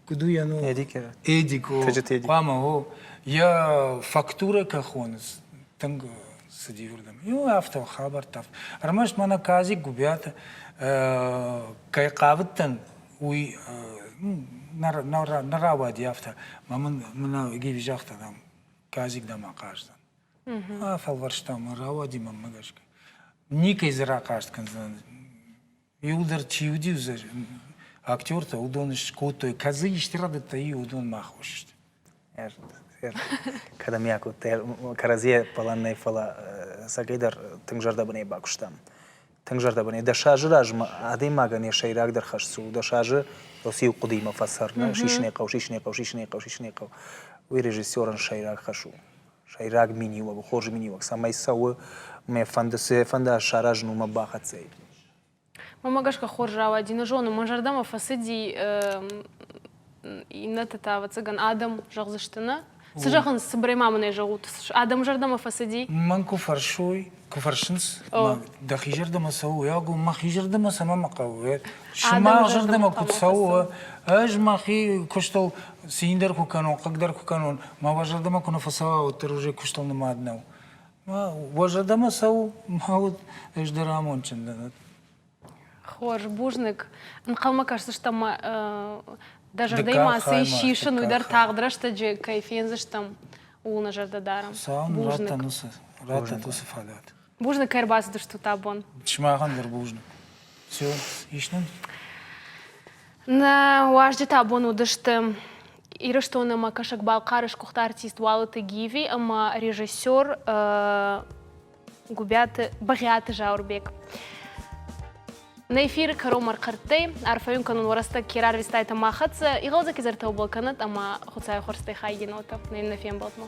куыд у йӕ ном? Эдик. Эдик, о. Тыджыты Эдик. Хъуамӕ, о. Йӕ фактурӕ кӕй хонынц, тынг цыди уырдӕм. Иу афтӕ хабӕрттӕ. Ӕрмӕст мӕнӕ Казик Гуыбиаты кӕй хъавыдтӕн, уый нӕ рауади афтӕ. Мӕ мын мӕнӕ Гиви загъта, дам, Казик, дам, ахъаздзӕн. Афӕлвӕрста мӕ, рауади мӕнмӕ гӕсгӕ. Никӕй дзы рахъаст кӕндзӕн. Иуылдӕр чи уыди актертӕ, уыдон скодтой, кӕд дзы исты рӕдыдтӕ и, уыдон мах сты. Кӕдӕм йӕ кодта, кӕрӕдзийӕ ӕппӕлӕн нӕй, фӕлӕ цӕгӕйдӕр тынг зӕрдӕбынӕй бакуыстам. Тынг зӕрдӕбынӕй. 10 азы размӕ адӕймагӕн йӕ сӕйрагдӕр хӕс цы у, 10 азы иу хъуыдыимӕ фӕцӕр, сисынӕй хъӕуы, сисынӕй хъӕуы, сисынӕй хъӕуы, сисынӕй хъӕуы. Уый режиссерӕн сӕйраг хӕс у. Сӕйраг миниуӕг у, хорз миниуӕг, цӕмӕй цӕуы, мӕ фӕнды, цы фӕнды саразын, уымӕ бахӕццӕ и. Мӕнмӕ гӕсгӕ хорз рауади, нӕ зонын, мӕ зӕрдӕмӕ фӕцыди, иннӕтӕ та, ӕвӕццӕгӕн, адӕм зӕгъдзысты, нӕ? Цы зӕгъынц, цыбырӕй ма мын ӕй зӕгъут, адӕмы зӕрдӕмӕ фӕцыди? Мӕн куы фӕрсой, куы фӕрсынц, дӕхи зӕрдӕмӕ цӕуы, уый агу, мӕхи зӕрдӕмӕ цӕмӕ мӕ хъӕуы? Сымах зӕрдӕмӕ куыд цӕуы, ӕз мӕхи куыстыл цин дӕр куы кӕнон, хъыг дӕр куы кӕнон, мӕ уӕ зӕрдӕмӕ куы нӕ фӕцӕуа, уӕддӕр уже куыстыл нымад нӕу. Уӕ зӕрдӕмӕ цӕуы, мӕ уд, ӕз дӕр амондджын дӕн. Хорз, бузныг. Ӕнхъӕлмӕ кӕсдзыстӕм дӕ зӕрдӕйы ма цы ис сисын, уый дӕр тагъд рӕстӕджы кӕй фендзыстӕм, ууыл нӕ зӕрдӕ дарӕм. Бузныг. Раттӕн уыцы фадат. Бузныг, кӕй ӕрбацыдыстут абон. Сымахӕн дӕр бузныг. Все, ис нын? Нӕ уазджытӕ абон уыдысты Ирыстоны ӕмӕ Кӕсӕг-Балхъары сгуыхт артист Уалыты Гиви ӕмӕ режиссер Гуыбиаты Бӕгъиаты Зауырбег. Нӕ эфиры кӕронмӕ ӕрхъӕрттӕй арфӕйон кӕнун уӕ рӕстӕг ке рарвистайтӕ ма хӕццӕ, игъӕлдзӕг изӕртӕ кӕнӕт ӕма Хуцауи хуӕрзтӕй хайгин уотӕ. Нӕ иннӕ фембӕлдмӕ.